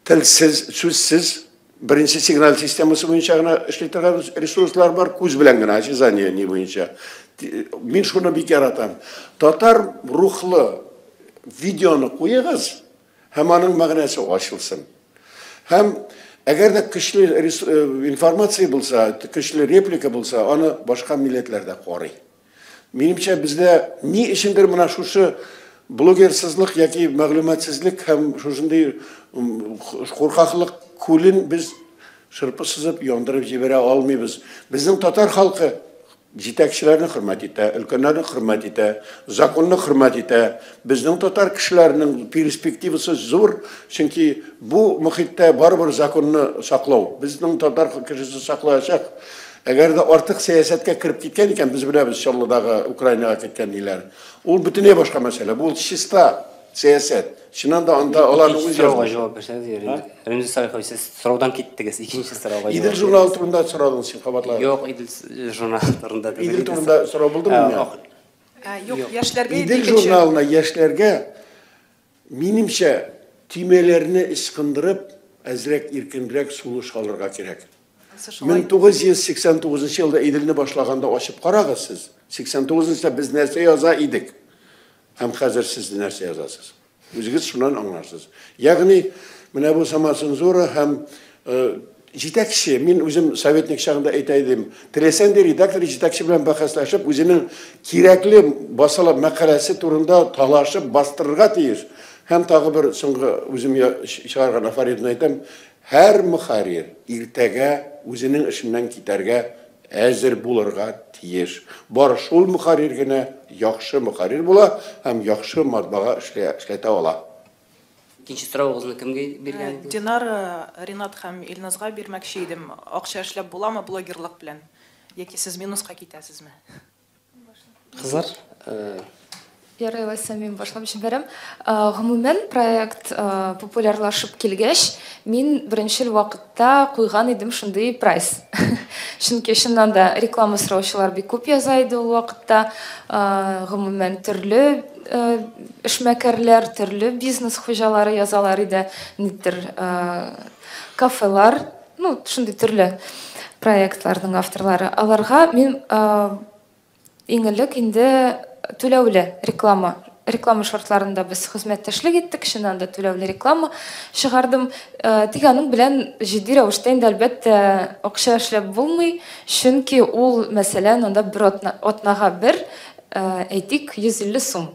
телсез, сүзсез беренче сигнал системасы буенча гына эшли торган ресурслар бар, күз белән генә, осязание ни буенча. Мин шуны бик яратам. Татар рухлы видеоны куегыз, һәм аның мәгънәсе ачылсын. Һәм әгәр дә көчле информация булса, көчле реплика булса, аны башка милләтләр дә карый. Минемчә, бездә ни өчендер менә шушы блогерсызлык яки мәгълүматсызлык һәм шушындый куркаклык күлен без шырпы сызып яндырып җибәрә алмыйбыз. Безнең татар халкы җитәкчеләрне хөрмәт итә, өлкәннәрне хөрмәт итә, законны хөрмәт итә. Безнең татар кешеләренең перспективасы зур, чөнки бу мөхиттә барыбер законны саклау. Безнең татар кешесе саклаячак. Әгәр дә артык сәясәткә кереп киткән икән, без беләбез Чаллыдагы Украинага киткән ниләр. Ул бөтенләй башка мәсьәлә. Бу чиста сәясәт. Чыннан да анда аларның үз сорауга җавап бирсәгез, инде. Ремзи Салихович, сез сораудан киттегез. Икенче сорауга. Идел журналы турында сорадың син, кабатла. Юк, Идел журналы турында түгел. Идел турында сорау булдымы миңа? Юк, яшьләргә Идел журналына яшьләргә минемчә төймәләрне ычкындырып, әзрәк иркенрәк сулыш алырга кирәк. 1989 елда Иделне башлаганда ачып карагыз сез. 89-нчы без нәрсә яза идек? Һәм хәзер сез нәрсә язасыз? Үзегез шуннан аңларсыз. Ягъни менә бу самоцензура һәм җитәкче, мин үзем советник чагында әйтә идем, теләсәң дә редактор җитәкче белән бәхәсләшеп, үзенең кирәкле басылып мәкаләсе турында талашып бастырырга тиеш. Һәм тагы бер соңгы үзем чыгарган афоризмны әйтәм, һәр мөхәррир иртәгә үзенең эшеннән китәргә әзер булырга тиеш. Бар шул мөхәррир генә яхшы мөхәррир була һәм яхшы матбага эшләтә ала. Икенче соравыгызны кемгә биргән идегез? Динар, Ринат һәм Илназга бирмәкче идем. Акча эшләп буламы блогерлык белән? Яки сез минуска китәсезме? Кызлар, Ярый, алайса мин башлап җибәрәм. Гомумән, проект популярлашып килгәч, мин беренчел вакытта куйган идем шундый прайс. Чөнки чыннан да реклама сораучылар бик күп яза иде ул вакытта. Гомумән, төрле эшмәкәрләр, төрле бизнес хуҗалары язалар иде, нидер кафелар, ну, шундый төрле проектларның авторлары. Аларга мин иң элек инде түләүле реклама, реклама шартларында без хезмәттәшлек иттек, чыннан да түләүле реклама чыгардым. Тик аның белән җитди рәвештә инде әлбәттә акча эшләп булмый, чөнки ул, мәсәлән, анда бер атнага бер, әйтик, 150 сум.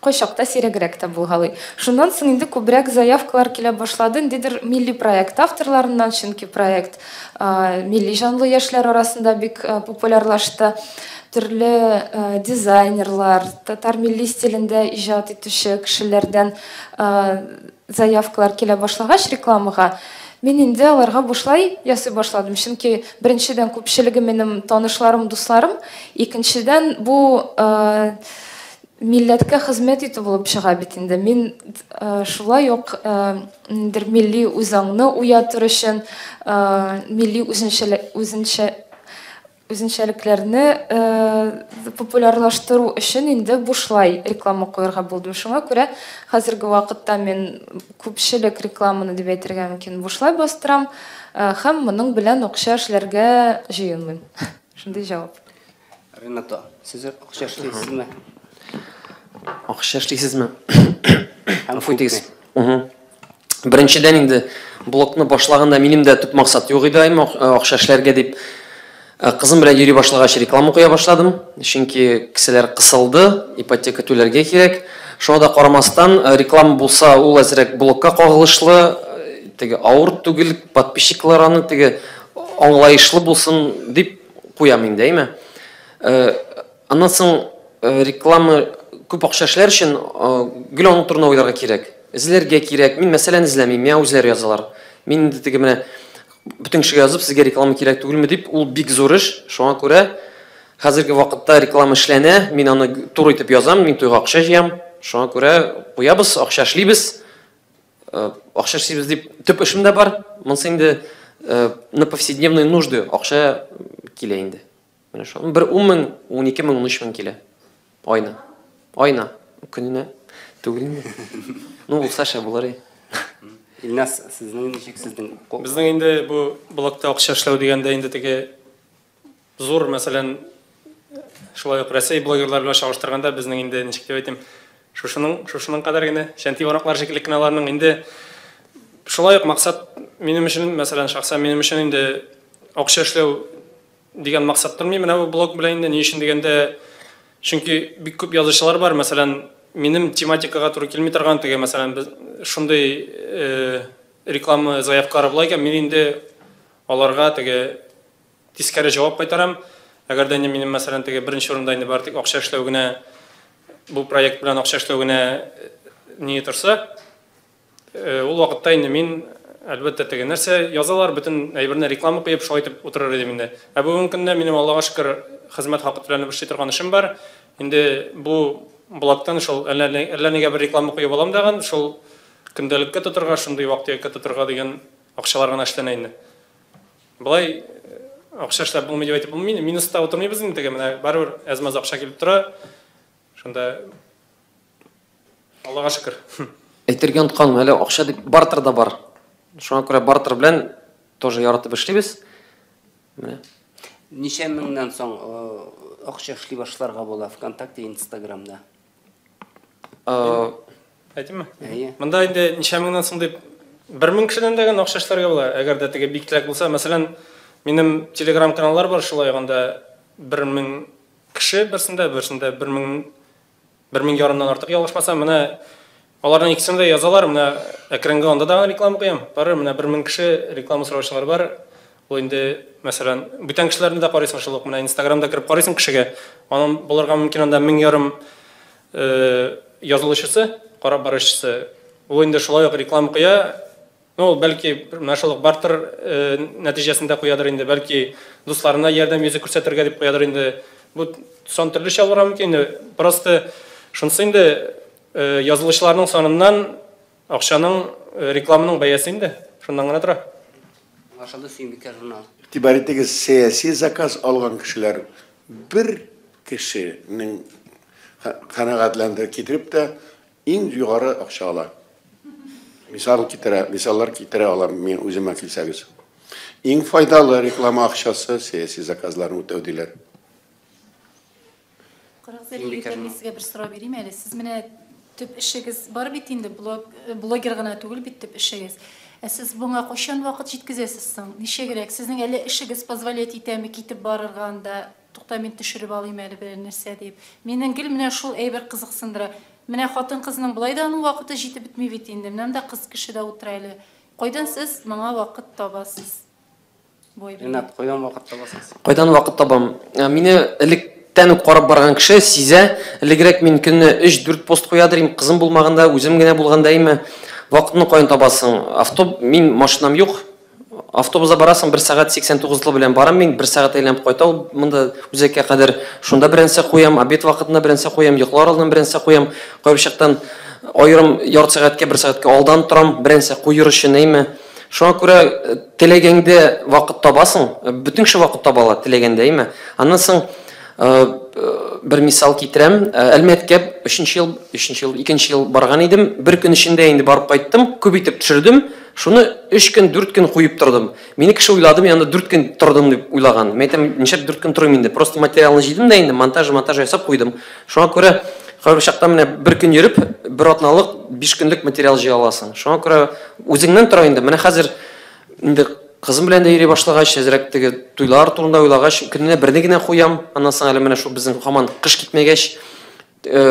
Кайчакта сирәгрәк тә булгалый. Шуннан соң инде күбрәк заявкалар килә башлады, ниндидер милли проект авторларыннан, чөнки проект милли җанлы яшьләр арасында бик популярлашты. Төрле дизайнерлар, татар милли стилендә иҗат итүче кешеләрдән заявкалар килә башлагач рекламага, мин инде аларга бушлай ясый башладым. Чөнки беренчедән күпчелеге минем танышларым, дусларым, икенчедән бу милләткә хезмәт итү булып чыга бит инде. Мин шулай ук ниндидер милли үзаңны уятыр өчен, милли үзенчәлекләрне популярлаштыру өчен инде бушлай реклама куярга булдым. Шуңа күрә хәзерге вакытта мин күпчелек рекламаны дип әйтергә мөмкин бушлай бастырам, һәм моның белән акча эшләргә җыенмыйм. Шундый җавап. Рената, сез акча эшлисезме? Акча эшлисезме? Гафу итегез. Беренчедән инде блогны башлаганда минем дә төп максат юк иде, акча эшләргә дип. Кызым белән йөри башлагач реклама куя башладым, чөнки кесәләр кысылды, ипотека түләргә кирәк. Шуңа да карамастан, реклама булса, ул әзрәк блогка кагылышлы, теге авыр түгел, подписчиклар аны теге аңлаешлы булсын дип куям инде, әйме? Аннан соң реклама күп акча эшләр өчен гел аның турында уйларга кирәк. Эзләргә кирәк. Мин мәсәлән эзләмим, миңа үзләре язалар. Мин инде теге менә бөтен кешегә язып, сезгә реклама кирәк түгелме дип, ул бик зур эш. Шуңа күрә хәзерге вакытта реклама эшләнә, мин аны туры итеп язам, мин туйга акча җыям. Шуңа күрә куябыз, акча эшлибез. Акча эшлибез дип төп эшем дә бар. Монысы инде на повседневные нужды акча килә инде. Менә шул. Бер 10 мең, 12 мең, 13 мең килә. Айна. Айна. Көненә түгел инде. Ну, булса шәп булыр. Илназ, сезнең ничек сезнең? Безнең инде бу блогта акча эшләү дигәндә инде теге зур, мәсәлән, шулай ук Рәсәй блогерлары белән чагыштырганда безнең инде ничек дип әйтим, шушының кадәр генә чәнти бармаклар шикелле кенә аларның инде шулай ук максат минем өчен, мәсәлән, шәхсән минем өчен инде акча эшләү дигән максат тормый менә бу блог белән инде. Ни өчен дигәндә, чөнки бик күп язучылар бар, мәсәлән, минем тематикага туры килми торган теге, мәсәлән, без шундый реклама заявкалары була икән, мин инде аларга теге тискәре җавап кайтарам. Әгәр дә инде минем, мәсәлән, теге беренче урында инде бары тик акча эшләү генә, бу проект белән акча эшләү генә ни торса, ул вакытта инде мин әлбәттә теге нәрсә язалар, бөтен әйберне реклама куеп, шулай итеп утырыр идем инде. Ә бүгенге көндә минем, Аллага шөкер, хезмәт хакы түләнеп эшли торган эшем бар. Инде бу блогтан шул әллә нигә бер реклама куеп алам дагын, шул көндәлеккә тотырга, шундый вак-төяккә тотырга дигән акчалар гына эшләнә инде. Болай акча эшләп булмый дип әйтеп булмый, минуста утырмыйбыз инде теге, менә барыбер әз-мәз акча килеп тора. Шунда Аллага шөкер. Әйтергә онытканым, әле акча дип бартер да бар. Шуңа күрә бартер белән тоже яратып эшлибез. Менә. Ничә меңнән соң акча эшли башларга була ВКонтакте, Инстаграмда? Әйтимме? Әйе. Монда инде ничә меңнән соң дип 1000 кешедән дә генә акча эшләргә була. Әгәр дә теге бик теләк булса, мәсәлән, минем Telegram каналлар бар, шулай ук анда 1000 кеше берсендә, берсендә 1000, 1500-дан артык ялгышмасам, менә аларның икесен дә язалар, менә әкренге анда да реклама куям. Барыбер менә 1000 кеше реклама сораучылар бар. Ул инде, мәсәлән, бүтән кешеләрне дә карыйсың шул ук, менә Инстаграмда кереп карыйсың кешегә, аның булырга мөмкин анда 1500 язылучысы, карап баручысы. Ул инде шулай ук реклама куя. Ну, ул бәлки менә шул ук бартер нәтиҗәсендә куядыр инде, бәлки дусларына ярдәм йөзе күрсәтергә дип куядыр инде. Бу сан төрлечә булырга мөмкин инде. Просто шунысы инде язылучыларның саныннан акчаның, рекламаның бәясе инде шуннан гына тора. Аңлашылды, Сөембикә журнал. Игътибар итегез, сәяси заказ алган кешеләр бер кешенең канәгатьләндереп китереп тә иң югары акча ала. Мисал китерә, мисаллар китерә алам мин үземә килсәгез. Иң файдалы реклама акчасы сәяси заказларны үтәү диләр. Карагыз әле, егетләр, мин сезгә бер сорау бирим әле. Сез менә төп эшегез бар бит инде, блог, блогер гына түгел бит төп эшегез. Ә сез моңа кайчан вакыт җиткезәсез соң? Ничегрәк? Сезнең әле эшегез позволять итәме китеп барырга анда? Тукта, мин төшереп алыйм әле берәр нәрсә дип. Минем гел менә шул әйбер кызыксындыра. Менә хатын-кызның болай да аның вакыты җитеп бетми бит инде. Менә монда кыз кеше дә утыра әле. Кайдан сез моңа вакыт табасыз? Бу әйбергә. Ренат, кайдан вакыт табасың син? Кайдан вакыт табам? Мине электән үк карап барган кеше сизә. Элегрәк мин көнне 3-4 пост куядыр идем, кызым булмаганда, үзем генә булганда име. Вакытны каян табасың? Авто, мин машинам юк. Автобуста барасың, 1 сәгать 89 лы белән барам мин, 1 сәгать әйләнеп кайта ул монда үзәккә кадәр. Шунда беренче куям, обед вакытында беренче куям, йоклар алдыннан беренче куям. Кайбер чактан аерым ярты сәгатькә, 1 сәгатькә алдан торам, беренче куер өчен, әйме. Шуңа күрә теләгәндә вакыт табасың, бөтен кеше вакыт таба ала теләгәндә, әйме. Аннан соң бер мисал китерәм. Әлмәткә өченче ел, өченче ел, икенче ел барган идем. Бер көн эчендә инде барып кайттым, күп итеп төшердем. Шуны 3 көн, 4 көн куеп тордым. Мине кеше уйлады, мин анда 4 көн тордым дип уйлаган. Мин әйтәм, нишләп 4 көн торыйм инде? Просто материалны җыйдым да инде, монтаж, монтаж ясап куйдым. Шуңа күрә кайбер чакта менә бер көн йөреп, бер атналык, 5 көнлек материал җыя аласың. Шуңа күрә үзеңнән тора инде. Менә хәзер инде кызым белән дә йөри башлагач, әзрәк теге туйлар турында уйлагач, көненә берне генә куям. Аннан соң әле менә шул безнең һаман кыш китмәгәч,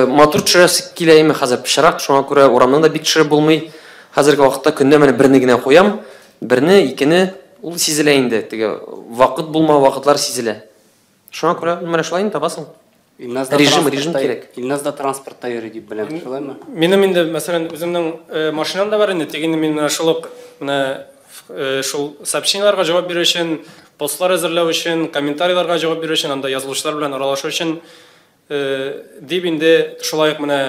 матур төшерәсе килә инде хәзер пычрак, шуңа күрә урамнан да бик төшереп булмый. Хәзерге вакытта көненә менә берне генә куям, берне, икене, ул сизелә инде. Теге вакыт булмау вакытлар сизелә. Шуңа күрә менә шулай инде табасың. Режим, режим кирәк. Илназ да транспортта йөри дип беләм, шулаймы? Минем инде, мәсәлән, үземнең машинам да бар инде, тик инде мин менә шул ук менә шул сообщениеләргә җавап бирү өчен, постлар әзерләү өчен, комментарийларга җавап бирү өчен, анда язылучылар белән аралашу өчен дип инде шулай ук менә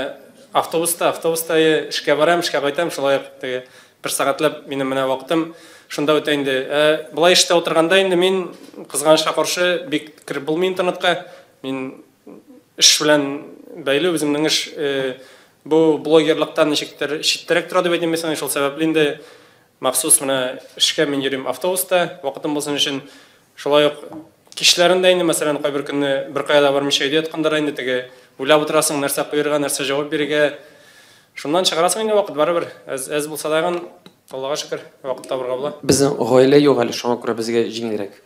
автобуста, автобуста эшкә барам, эшкә кайтам, шулай ук теге бер сәгатьләп минем менә вакытым шунда үтә инде. Болай эштә утырганда инде мин кызганычка каршы бик кереп булмый интернетка. Мин эш белән бәйле, үземнең эш бу блогерлыктан ничектер читтәрәк тора дип әйтим мин, шул сәбәпле инде махсус менә эшкә мин йөрим автобуста, вакытым булсын өчен. Шулай ук кичләрен дә инде, мәсәлән, кайбер көнне беркая да бармыйча өйдә ятканда инде теге уйлап утырасың, нәрсә куярга, нәрсә җавап бирергә. Шуннан чыгарасың инде вакыт барыбер. Әз булса да, Аллага шөкер, вакыт табырга була. Безнең гаилә юк әле, шуңа күрә безгә җиңелрәк.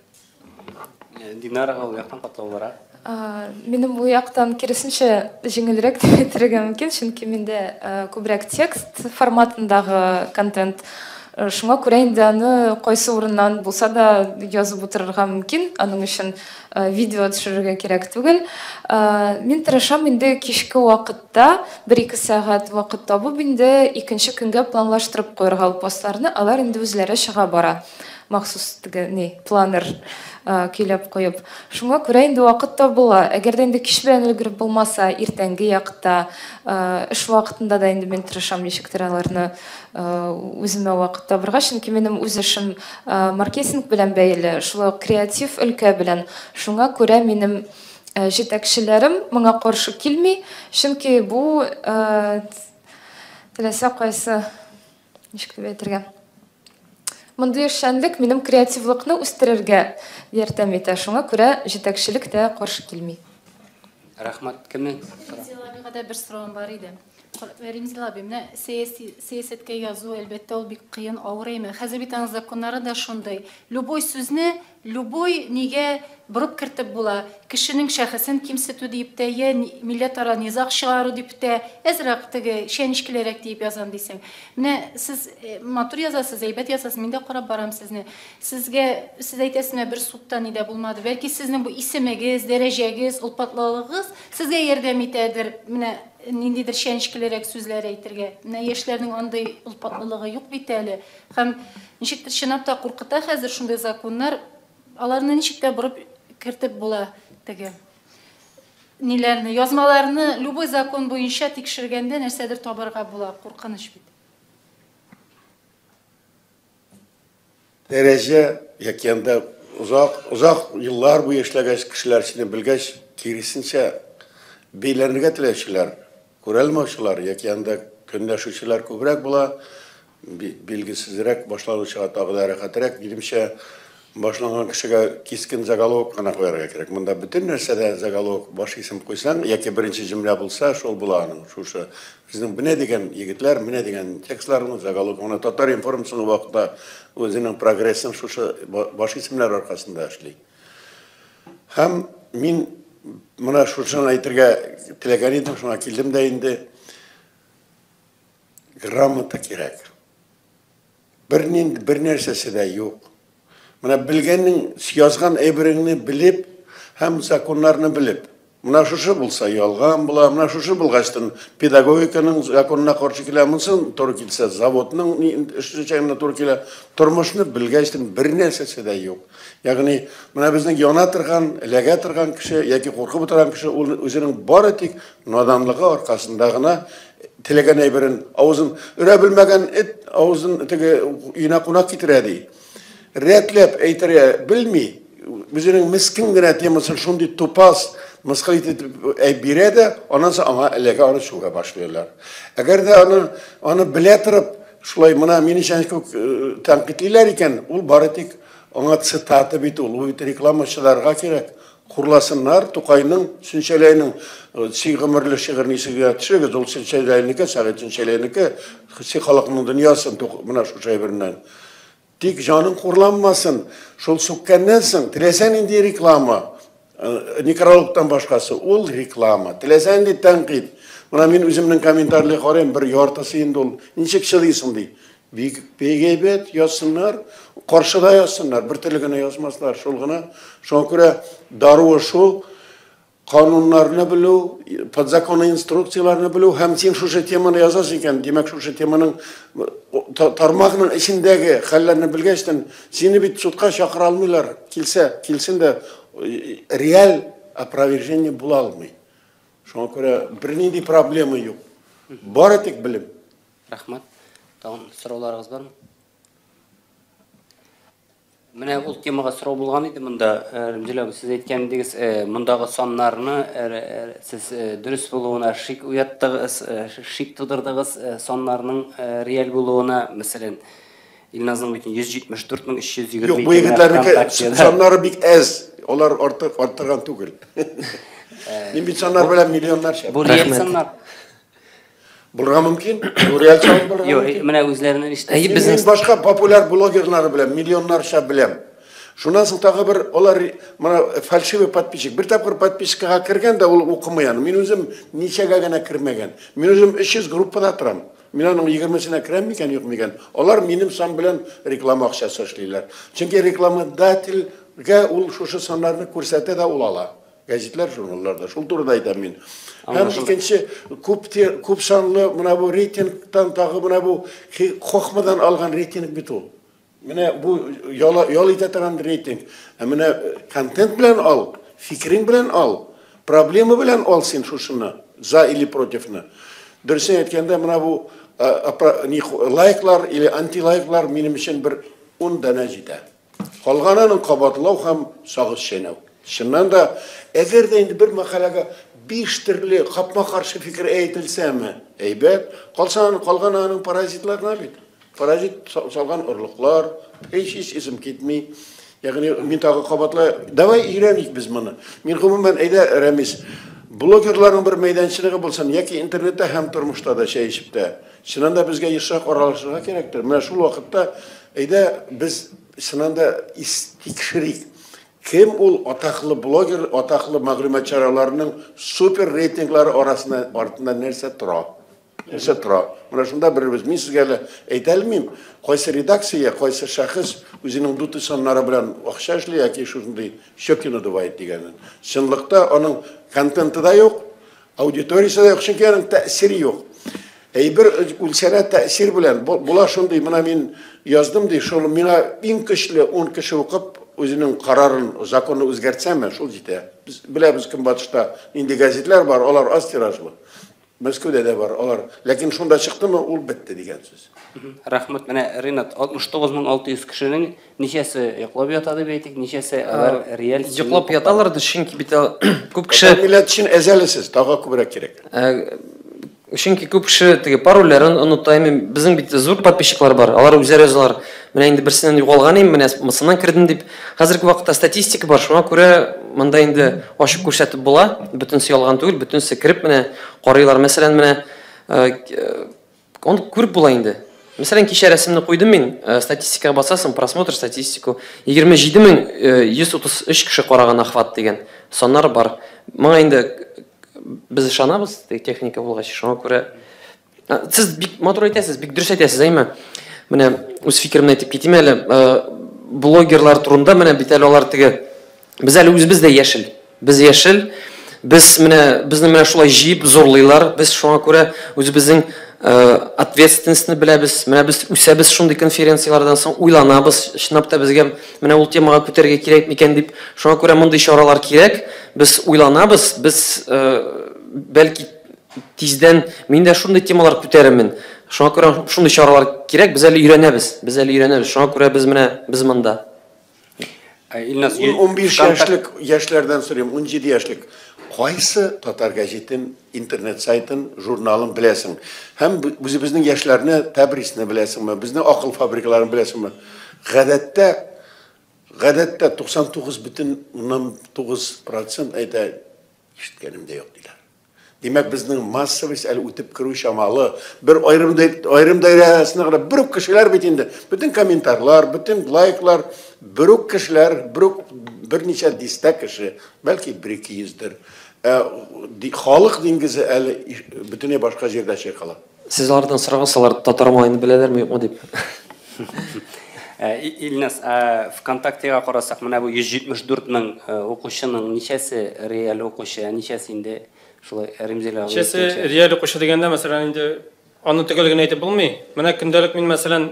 Динарага ул яктан катлаулырак. Минем бу яктан киресенчә җиңелрәк дип әйтергә мөмкин, чөнки миндә күбрәк текст форматындагы контент. Шуңа күрә инде аны кайсы урыннан булса да язып утырырга мөмкин, аның өчен видео төшерергә кирәк түгел. Мин тырышам инде кичке вакытта 1-2 сәгать вакыт табып инде икенче көнгә планлаштырып куярга ул постларны, алар инде үзләре чыга бара. Махсус теге ни планер көйләп куеп. Шуңа күрә инде вакыт табыла. Әгәр дә инде кич белән өлгереп булмаса, иртәнге якта, эш вакытында да инде мин тырышам ничектер аларны үземә вакыт табырга, чөнки минем үз эшем маркетинг белән бәйле, шулай ук креатив өлкә белән. Шуңа күрә минем җитәкчеләрем моңа каршы килми, чөнки бу теләсә кайсы, ничек дип әйтергә, мондый эшчәнлек минем креативлыкны үстерергә ярдәм итә. Шуңа күрә җитәкчелек тә каршы килми. Рәхмәт. Кемнең? Римзил абыйга да бер соравым бар иде. Римзил абый, менә сәясәткә язу, әлбәттә, ул бик кыен, авыр әйме. Хәзер бит аның законнары да шундый. Любой сүзне, любой нигә борып кертеп була. Кешенең шәхесен кимсетү дип тә, я милләтара низаг чыгару дип тә, әзрәк теге чәнечкелерәк дип язам дисең. Менә сез матур язасыз, әйбәт язасыз, мин дә карап барам сезне. Сезгә, сез әйтәсез, менә бер судта ни дә булмады. Бәлки сезнең бу исемегез, дәрәҗәгез, олпатлылыгыгыз сезгә ярдәм итәдер. Менә ниндидер чәнечкелерәк сүзләр әйтергә. Менә яшьләрнең андый олпатлылыгы юк бит әле. Һәм ничектер чынлап та куркыта хәзер шундый законнар. Аларны ничек тә борып кертеп була теге ниләрне, язмаларны любой закон буенча тикшергәндә нәрсәдер табарга була, куркыныч бит. Дәрәҗә яки анда озак, озак еллар буе эшләгәч, кешеләр сине белгәч, киресенчә бәйләнергә теләүчеләр, күрәлмәүчеләр яки анда көнләшүчеләр күбрәк була, билгесезрәк башланучыга тагы да рәхәтрәк. Минемчә, башланган кешегә кискен заголовок кына куярга кирәк. Монда бөтен нәрсәдә заголовок, баш исем куйсаң, яки беренче җөмлә булса, шул була аның. Шушы безнең менә дигән егетләр, менә дигән текстларның заголовок. Моны Татар-информ соңгы вакытта үзенең прогрессын шушы баш исемнәр аркасында эшли. Һәм мин менә шушыны әйтергә теләгән идем, шуңа килдем дә инде. Грамота кирәк. Бер нәрсәсе дә юк. Менә белгәнең, язган әйбереңне белеп һәм законнарны белеп. Менә шушы булса ялган була, менә шушы булгачтын педагогиканың законына каршы килә, монсын туры килсә заводның эшчәнлегенә туры килә. Тормышны белгәчтен бер нәрсәсе дә юк. Ягъни менә безнең яна торган, эләгә торган кеше яки куркып утырган кеше ул үзенең бары тик наданлыгы аркасында гына теләгән әйберен авызын өрә белмәгән эт авызын теге өенә кунак китерә ди. Рәтләп әйтергә белми, үзенең мескин генә темасын шундый тупас, мыскыл итеп бирә дә, аннан соң аңа эләгә, аны сүгә башлыйлар. Әгәр дә аны белә торып, шулай менә мине чәнечке тәнкыйтьлиләр икән, ул бары тик аңа цитата бит ул, ул бит рекламачыларга кирәк. Хурласыннар, Тукайның, Сүнчәләйнең сый гомерле шигырен исегезгә төшерегез, ул Сүнчәләйнеке, Сәгыйть Сүнчәләйнеке, сый халыкның дөньясын менә шушы әйбереннән. Тик җаның хурланмасын, шул сүккәннән соң теләсә нинди реклама, некрологтан башкасы, ул реклама, теләсә нинди тәнкыйть. Менә мин үземнең комментарийлар карыйм, бер яртысы инде ул, ничек чыдыйсың ди. Бик бик әйбәт, язсыннар, каршы да язсыннар, бер төрле генә язмаслар, шул гына. Шуңа күрә даруы шул, кануннарны белү, подзаконный инструкцияләрне белү һәм син шушы теманы язасың икән, димәк, шушы теманың тармагының эчендәге хәлләрне белгәчтен, сине бит судка чакыра алмыйлар. Килсә, килсен дә, реаль опровержение була алмый. Шуңа күрә бернинди проблема юк. Бары тик белем. Рәхмәт. Тагын сорауларыгыз бармы? Менә ул темага сорау булган иде монда. Рәмзил абый, сез әйткән идегез, мондагы саннарны сез дөрес булуына шик уяттыгыз, шик тудырдыгыз, саннарның реаль булуына, мәсәлән, Илназның бит 174 322. Юк, бу егетләрнеке саннары бик әз. Алар артык арттырган түгел. Мин бит саннар белән миллионнарча. Бу реаль саннар. Булырга мөмкин. Бу реаль сан булырга Юк, мөмкин. Менә үзләреннән ишетәсез. Әйе, безнең Мин башка популяр блогерлары беләм, миллионнарча беләм. Шуннан соң тагы бер алар менә фальшивый подписчик. Бер тапкыр подпискага кергән дә ул укымый аны. Мин үзем ничәгә генә кермәгән. Мин үзем 300 группада торам. Мин аның 20-сенә керәм микән, юк микән? Алар минем сан белән реклама акчасы эшлиләр. Чөнки рекламодательгә ул шушы саннарны күрсәтә дә ул ала. Газетлар, журналларда. Шул турыда әйтәм мин. Һәм икенче күп күп санлы менә бу рейтингтан тагы менә бу хохмадан алган рейтинг бит ул. Менә бу ял, ял итә торган рейтинг. Ә менә контент белән ал, фикерең белән ал, проблема белән ал син шушыны, за или противны. Дөресен әйткәндә, менә бу лайклар или антилайклар минем өчен бер 10 данә җитә. Калганының кабатлау һәм сагыз чәйнәү. Чыннан да, әгәр дә инде бер мәкаләгә биш төрле капма-каршы фикер әйтелсәме, әйбәт, калса аның калганы аның паразитларына бит. Паразит салган орлыклар, һич һич исем китми. Ягъни мин тагы кабатлай, давай өйрәник без моны. Мин гомумән әйдә, Рәмис, блогерларның бер мәйданчылыгы булсын, яки интернетта һәм тормышта да чәй эчеп тә. Чыннан да безгә ешрак аралашырга кирәктер. Менә шул вакытта әйдә без чыннан да тикшерик. Кем ул атаклы блогер, атаклы мәгълүмат чараларының супер рейтинглары арасында артында нәрсә тора? Нәрсә тора? Менә шунда беребез, мин сезгә әле әйтә алмыйм, кайсы редакция, кайсы шәхес үзенең дутый саннары белән акча эшли яки шушындый щеки надувает дигәнен. Чынлыкта аның контенты да юк, аудиториясе дә юк, чөнки аның тәэсире юк. Әйбер үлчәнә тәэсир белән. Була шундый, менә мин яздым ди, шул миңа иң көчле 10 кеше укып, үзенең карарын, законны үзгәртсәме, шул җитә. Без беләбез, Көнбатышта нинди газетлар бар, алар аз тиражлы. Мәскәүдә дә бар, алар. Ләкин шунда чыктымы, ул бетте дигән сүз. Рәхмәт. Менә Ринат, 69 600 кешенең ничәсе йоклап ята дип әйтик, ничәсе алар реаль Йоклап яталар, чөнки бит күп кеше Татар милләт өчен әз әле сез, тагы күбрәк кирәк. Чөнки күп кеше теге парольләрен оныта. Безнең бит зур подписчиклар бар. Алар үзләре язалар. Менә инде берсеннән югалган идем, менә монысыннан кердем дип. Хәзерге вакытта статистика бар. Шуңа күрә монда инде ачык күрсәтеп була. Бөтенесе ялган түгел, бөтенесе кереп менә карыйлар. Мәсәлән, менә аны күреп була инде. Мәсәлән, кичә рәсемне куйдым мин, статистикага басасың, просмотр статистику. 27 133 кеше караган, охват дигән саннар бар. Моңа инде без ышанабыз, техника булгач, шуңа күрә сез бик матур әйтәсез, бик дөрес әйтәсез, әйме? Менә үз фикеремне әйтеп китим әле. Блогерлар турында менә бит әле алар теге без әле үзебез дә яшел. Без яшел. Без менә безне менә шулай җыеп зурлыйлар. Без шуңа күрә үзебезнең ответственностьны беләбез. Менә без үсәбез шундый конференцияләрдән соң, уйланабыз, чынлап та безгә менә ул темага күтәрергә кирәк микән дип. Шуңа күрә мондый чаралар кирәк. Без уйланабыз, без бәлки тиздән мин дә шундый темалар күтәрермен. Шуңа күрә шундый чаралар кирәк, без әле өйрәнәбез. Без әле өйрәнәбез. Шуңа күрә без менә без монда. Илназ, 15 яшьлек яшьләрдән сорыйм, 17 яшьлек. Кайсы татар гәҗитен, интернет сайтын, журналын беләсең? Һәм үзебезнең яшьләрне, Тәбрисне беләсеңме? Безнең акыл фабрикаларын беләсеңме? Гадәттә 99,9% әйтә, ишеткәнем дә юк диләр. Димәк, безнең массовость әле үтеп керү чамалы. Бер аерым аерым даирәсенә генә бер үк кешеләр бит инде. Бөтен комментарлар, бөтен лайклар бер үк кешеләр, бер үк берничә дистә кеше, бәлки бер ике йөздер. Ә халык диңгезе әле бөтенләй башка җирдә чайкала. Сез алардан сорагыз, алар татар малайны беләләрме, юкмы дип. Илназ, ВКонтактега карасак, менә бу 174 мең укучының ничәсе реаль укучы, ә ничәсе инде шулай Римзил абый Ничәсе реаль укучы дигәндә, мәсәлән, инде аны төгәл генә әйтеп булмый. Менә көндәлек мин, мәсәлән,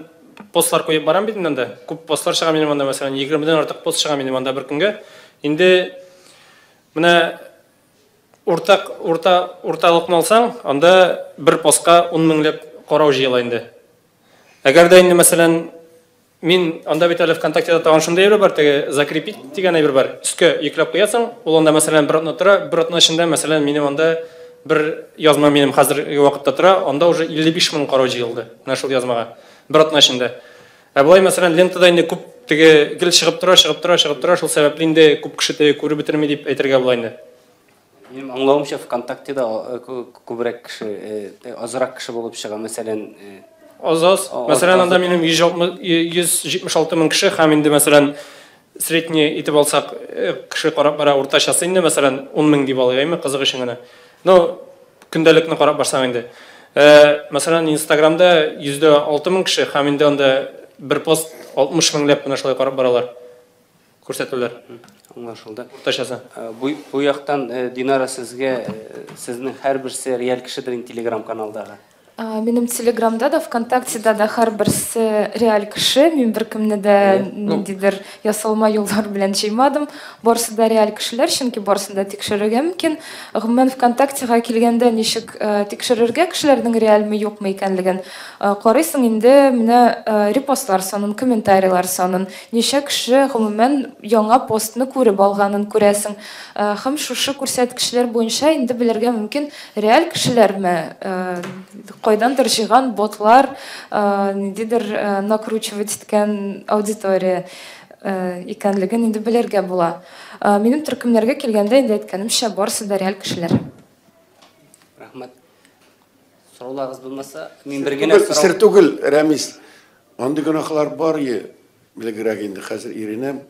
постлар куеп барам бит инде анда. Күп постлар чыга минем анда, мәсәлән, 20дән артык пост чыга минем анда бер көнгә. Инде менә Уртак, урта, урталыкны алсаң, анда бер постка 10 меңләп карау җыела инде. Әгәр дә инде, мәсәлән, мин анда бит әле ВКонтактеда тагын шундый әйбер бар, теге закрепить дигән әйбер бар. Өскә йөкләп куясың, ул анда, мәсәлән, бер атна тора, бер атна эчендә, мәсәлән, минем анда бер язма минем хәзерге вакытта тора, анда уже 55 мең карау җыелды менә шул язмага. Бер атна эчендә. Ә болай, мәсәлән, лентада инде күп теге гел чыгып тора, чыгып тора, чыгып тора, шул сәбәпле инде күп кеше теге күреп бетерми дип әйтергә була инде. Минем аңлавымча, ВКонтактеда күбрәк кеше, азрак кеше булып чыга, мәсәлән. Аз аз. Мәсәлән, анда минем 176 мең кеше һәм инде, мәсәлән, средний итеп алсак, кеше карап бара, уртачасы инде, мәсәлән, 10 мең дип алыйк, әйме, кызык өчен генә. Но көндәлекне карап барсаң инде. Ә, мәсәлән, Инстаграмда 106 мең кеше һәм инде анда бер пост 60 меңләп менә шулай карап баралар. Күрсәтүләр. Аңлашылды. Уртачасы. Бу, бу яктан, Динара, сезгә, сезнең һәрберсе реаль кешедер инде Телеграм каналдагы. Минем Телеграмда да, ВКонтактеда да һәрберсе реаль кеше. Мин беркемне дә ниндидер ясалма юллар белән җыймадым. Барысы да реаль кешеләр, чөнки барысын да тикшерергә мөмкин. Гомумән, ВКонтактега килгәндә, ничек тикшерергә кешеләрнең реальме, юкмы икәнлеген? Карыйсың инде менә репостлар санын, комментарийлар санын, ничә кеше гомумән яңа постны күреп алганын күрәсең. Һәм шушы күрсәткечләр буенча инде белергә мөмкин, реаль кешеләрме, кайдандыр җыйган ботлар, ниндидер накручивать иткән аудитория икәнлеген инде белергә була. Минем төркемнәргә килгәндә, инде әйткәнемчә, барысы да реаль кешеләр. Рәхмәт. Сорауларыгыз булмаса, мин бер генә сорау. Сер түгел, Рәмис. Андый гөнаһлар бар е, элегрәк инде, хәзер иренәм.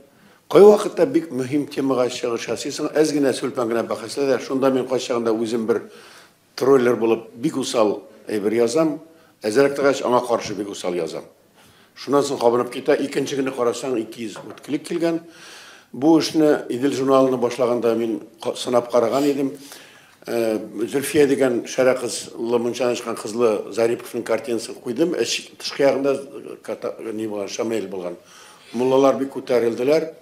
Кайвакытта бик мөһим темага чыгыш ясыйсың, әз генә сүлпән генә бәхәсләдә, шунда мин кайчагында үзем бер троллер булып бик усал әйбер язам, әзрәк торгач аңа каршы бик усал язам. Шуннан соң кабынып китә, икенче көнне карасаң 200 отклик килгән. Бу эшне Идел журналını башлаганда мин сынап караган идем. Зөлфия дигән шәрә кызлы, мунчадан чыккан кызлы Зариповның картинасын куйдым. Эч тышкы ягында ни булган, шамаил булган. Муллалар бик күтәрелделәр.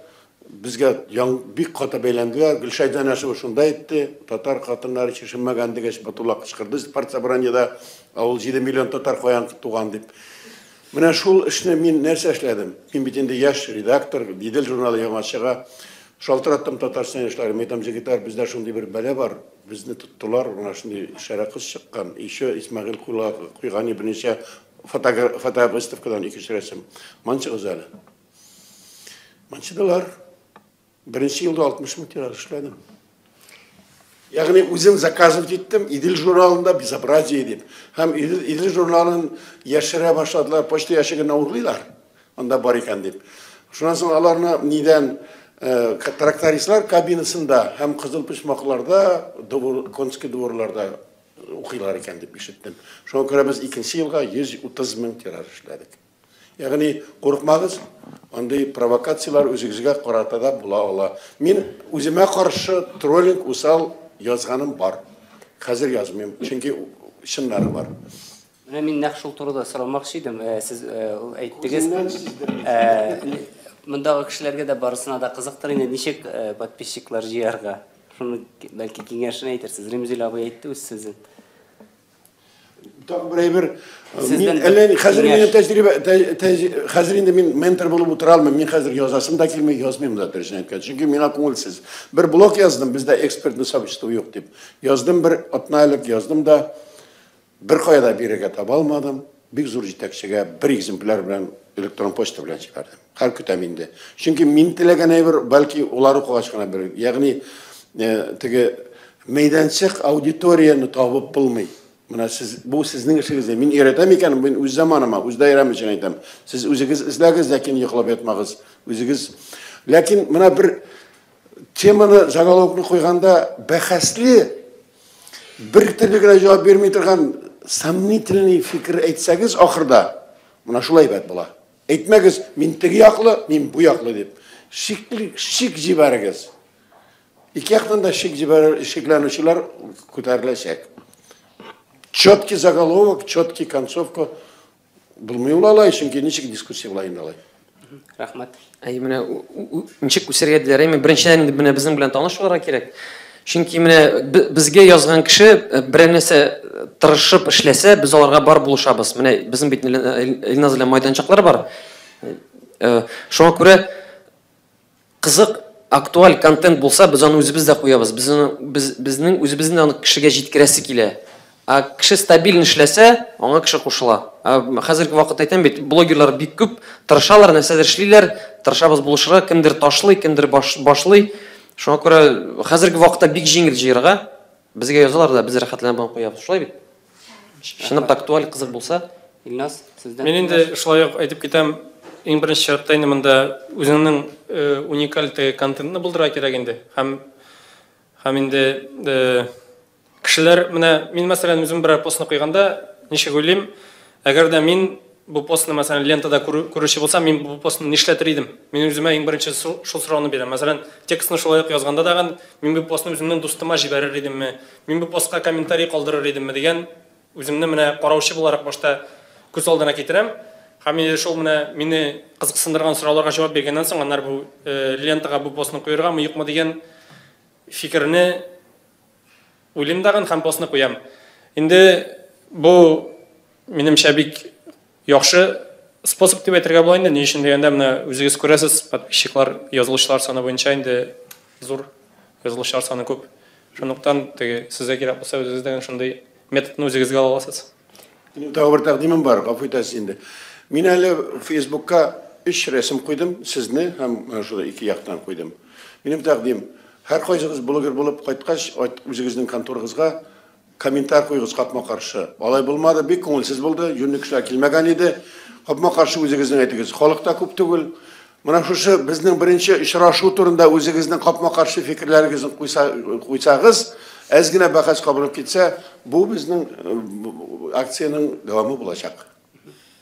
Безгә яң бик каты бәйләнделәр. Гөлшәйдә Нәшева шунда әйтте, татар хатыннары чишенмәгән дигәч, Батулла кычкырды партсобраниедә, ә ул 7 миллион татар каян туган дип. Менә шул эшне мин нәрсә эшләдем? Мин бит инде яшь редактор, Идел журналы яңа чыга. Шалтыраттым Татарстан яшьләре, мин әйтәм, җегетләр, бездә шундый бер бәла бар. Безне тоттылар, менә шундый шәрә кыз чыккан. Еще Исмәгыйль куйган берничә фотовыставкадан икенче рәсем. Манчыгыз әле. Манчыдылар. Беренче елда 60 мең тираж эшләдем. Ягъни үзем заказывать иттем Идел журналында безобразие дип. Һәм Идел, Идел журналын яшерә башладылар, почта ящигына урлыйлар. Анда бар икән дип. Шуннан соң аларны нидән трактористлар кабинасында һәм кызыл почмакларда, двор, конский дворларда укыйлар икән дип ишеттем. Шуңа күрә без икенче елга 130 мең тираж эшләдек. Ягъни курыкмагыз, андый провокацияләр үзегезгә карата да була ала. Мин үземә каршы троллинг усал язганым бар. Хәзер язмыйм, чөнки чыннары бар. Менә мин нәкъ шул турыда сорамакчы идем. Сез әйттегез. Күземнән сиздермисез. Мондагы кешеләргә дә барысына да кызыктыр инде, ничек подписчиклар җыярга. Шуны бәлки киңәшен әйтерсез. Римзил абый әйтте үз сүзен. Тагын бер әйбер, Сездән мин әллә хәзер киңәш. Минем тәҗрибә, хәзер инде мин ментор булып утыра алмыйм. Мин хәзер язасым да килми, язмыйм да, дөресен әйткән. Чөнки миңа күңелсез. Бер блог яздым, бездә экспертный сообщество юк дип. Яздым бер атна элек яздым да, бер кая да бирергә таба алмадым. Бик зур җитәкчегә бер экземпляр белән электрон почта белән җибәрдем. Хәл көтәм инде. Чөнки мин теләгән әйбер, бәлки улар укыгач кына бер. Ягъни теге мәйданчык аудиторияне табып булмый. Менә сез, бу сезнең эшегез. Мин өйрәтәм икән, мин үз заманыма, үз даирәм өчен әйтәм. Сез үзегез эзләгез, ләкин йоклап ятмагыз. Үзегез. Ләкин менә бер теманы, заголовокны куйганда бәхәсле, бер төрле генә җавап бирми торган сомнительный фикер әйтсәгез ахырда, менә шулай әйбәт була. Әйтмәгез, мин теге яклы, мин бу яклы дип. Шикле, шик җибәрегез. Ике яктан да шик җибәрер, шикләнүчеләр күтәреләчәк. Четкий заголовок, четкий концовка булмый ул алай, чөнки ничек дискуссия була инде алай. Рәхмәт. Әй, менә ничек үсәргә диләр, әйме, беренчедән инде менә безнең белән таныш булырга кирәк. Чөнки менә безгә язган кеше берәр нәрсә тырышып эшләсә, без аларга бар булышабыз. Менә безнең бит Илназ белән майданчыклар бар. Шуңа күрә кызык, актуаль контент булса, без аны үзебез дә куябыз. Без аны, без, безнең үзебезнең аны кешегә җиткерәсе килә. Ә кеше стабильно эшләсә, аңа кеше кушыла. Ә хәзерге вакытта әйтәм бит, блогерлар бик күп, тырышалар, нәрсәдер эшлиләр, тырышабыз булышырга, кемдер ташлый, кемдер башлый. Шуңа күрә хәзерге вакытта бик җиңел җыярга. Безгә язалар да, без рәхәтләнеп аны куябыз. Шулай бит? Чынлап та актуаль, кызык булса. Илназ, сездән. Мин инде шулай ук әйтеп китәм, иң беренче чиратта инде монда үзеңнең уникаль теге контентны булдырырга кирәк инде. Һәм һәм инде кешеләр, менә мин, мәсәлән, үзем берәр постны куйганда, ничек уйлыйм, әгәр дә мин бу постны, мәсәлән, лентада күрүче булсам, мин бу постны нишләтер идем? Мин үземә иң беренче шул сорауны бирәм. Мәсәлән, текстны шулай ук язганда дагын, мин бу постны үземнең дустыма җибәрер идемме? Мин бу постка комментарий калдырыр идемме дигән үземне менә караучы буларак башта күз алдына китерәм. Һәм инде шул менә мине кызыксындырган сорауларга җавап биргәннән соң, аннары бу лентага бу постны куергамы, юкмы дигән фикерне уйлыйм дагын һәм постны куям. Инде бу минемчә бик яхшы способ дип әйтергә була инде. Ни өчен дигәндә, менә үзегез күрәсез, подписчиклар, язылучылар саны буенча инде зур, язылучылар саны күп. Шунлыктан теге сезгә кирәк булса, үзегез дә шундый методны үзегезгә ала аласыз. Минем тагы бер тәкъдимем бар, гафу итәсез инде. Мин әле Фейсбукка 3 рәсем куйдым, сезне һәм менә шулай ике яктан куйдым. Минем тәкъдим, һәр кайсыгыз блогер булып кайткач, үзегезнең конторыгызга комментар куйгыз капма-каршы. Алай булмады, бик күңелсез булды, юньле кешеләр килмәгән иде. Капма-каршы үзегезнең әйтегез. Халык та күп түгел. Менә шушы безнең беренче очрашу турында үзегезнең капма-каршы фикерләрегезне куйсагыз, әз генә бәхәс кабынып китсә, бу безнең акциянең дәвамы булачак.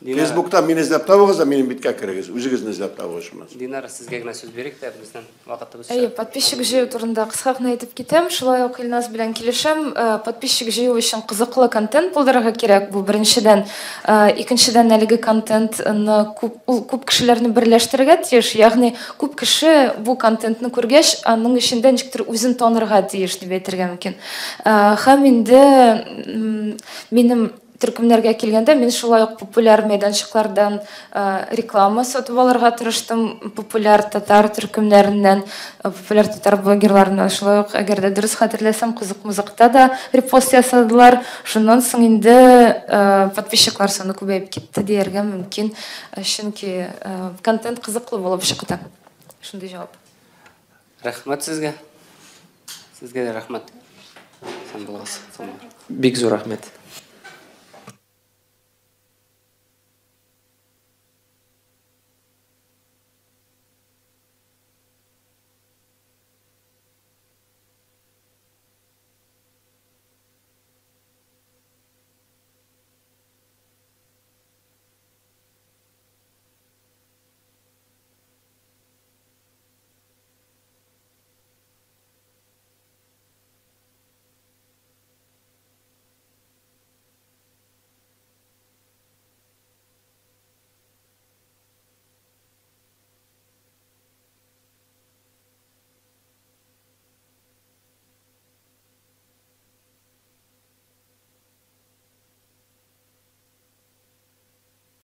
Фейсбукта мине эзләп табыгыз да, минем биткә керегез, үзегезне эзләп табыгыз шуннан. Динара, сезгә генә сүз бирик тә, безнең вакытыбыз. Әйе, подписчик җыю турында кыска гына әйтеп китәм. Шулай ук Илназ белән килешәм. Подписчик җыю өчен кызыклы контент булдырырга кирәк, бу беренчедән. Икенчедән, әлеге контентны күп, ул күп кешеләрне берләштерергә тиеш, ягъни күп кеше бу контентны күргәч, аның эчендә ничектер үзен танырга тиеш дип әйтергә мөмкин. Һәм инде минем төркемнәргә килгәндә, мин шулай ук популяр мәйданчыклардан реклама сатып алырга тырыштым, популяр татар төркемнәреннән, популяр татар блогерларыннан, шулай ук, әгәр дә дөрес хәтерләсәм, Кызык Музыкта да репост ясадылар. Шуннан соң инде подписчиклар саны күбәеп китте дияргә мөмкин, чөнки контент кызыклы булып чыкты. Шундый җавап. Рәхмәт сезгә. Сезгә дә рәхмәт. Исән булыгыз. Бик зур рәхмәт.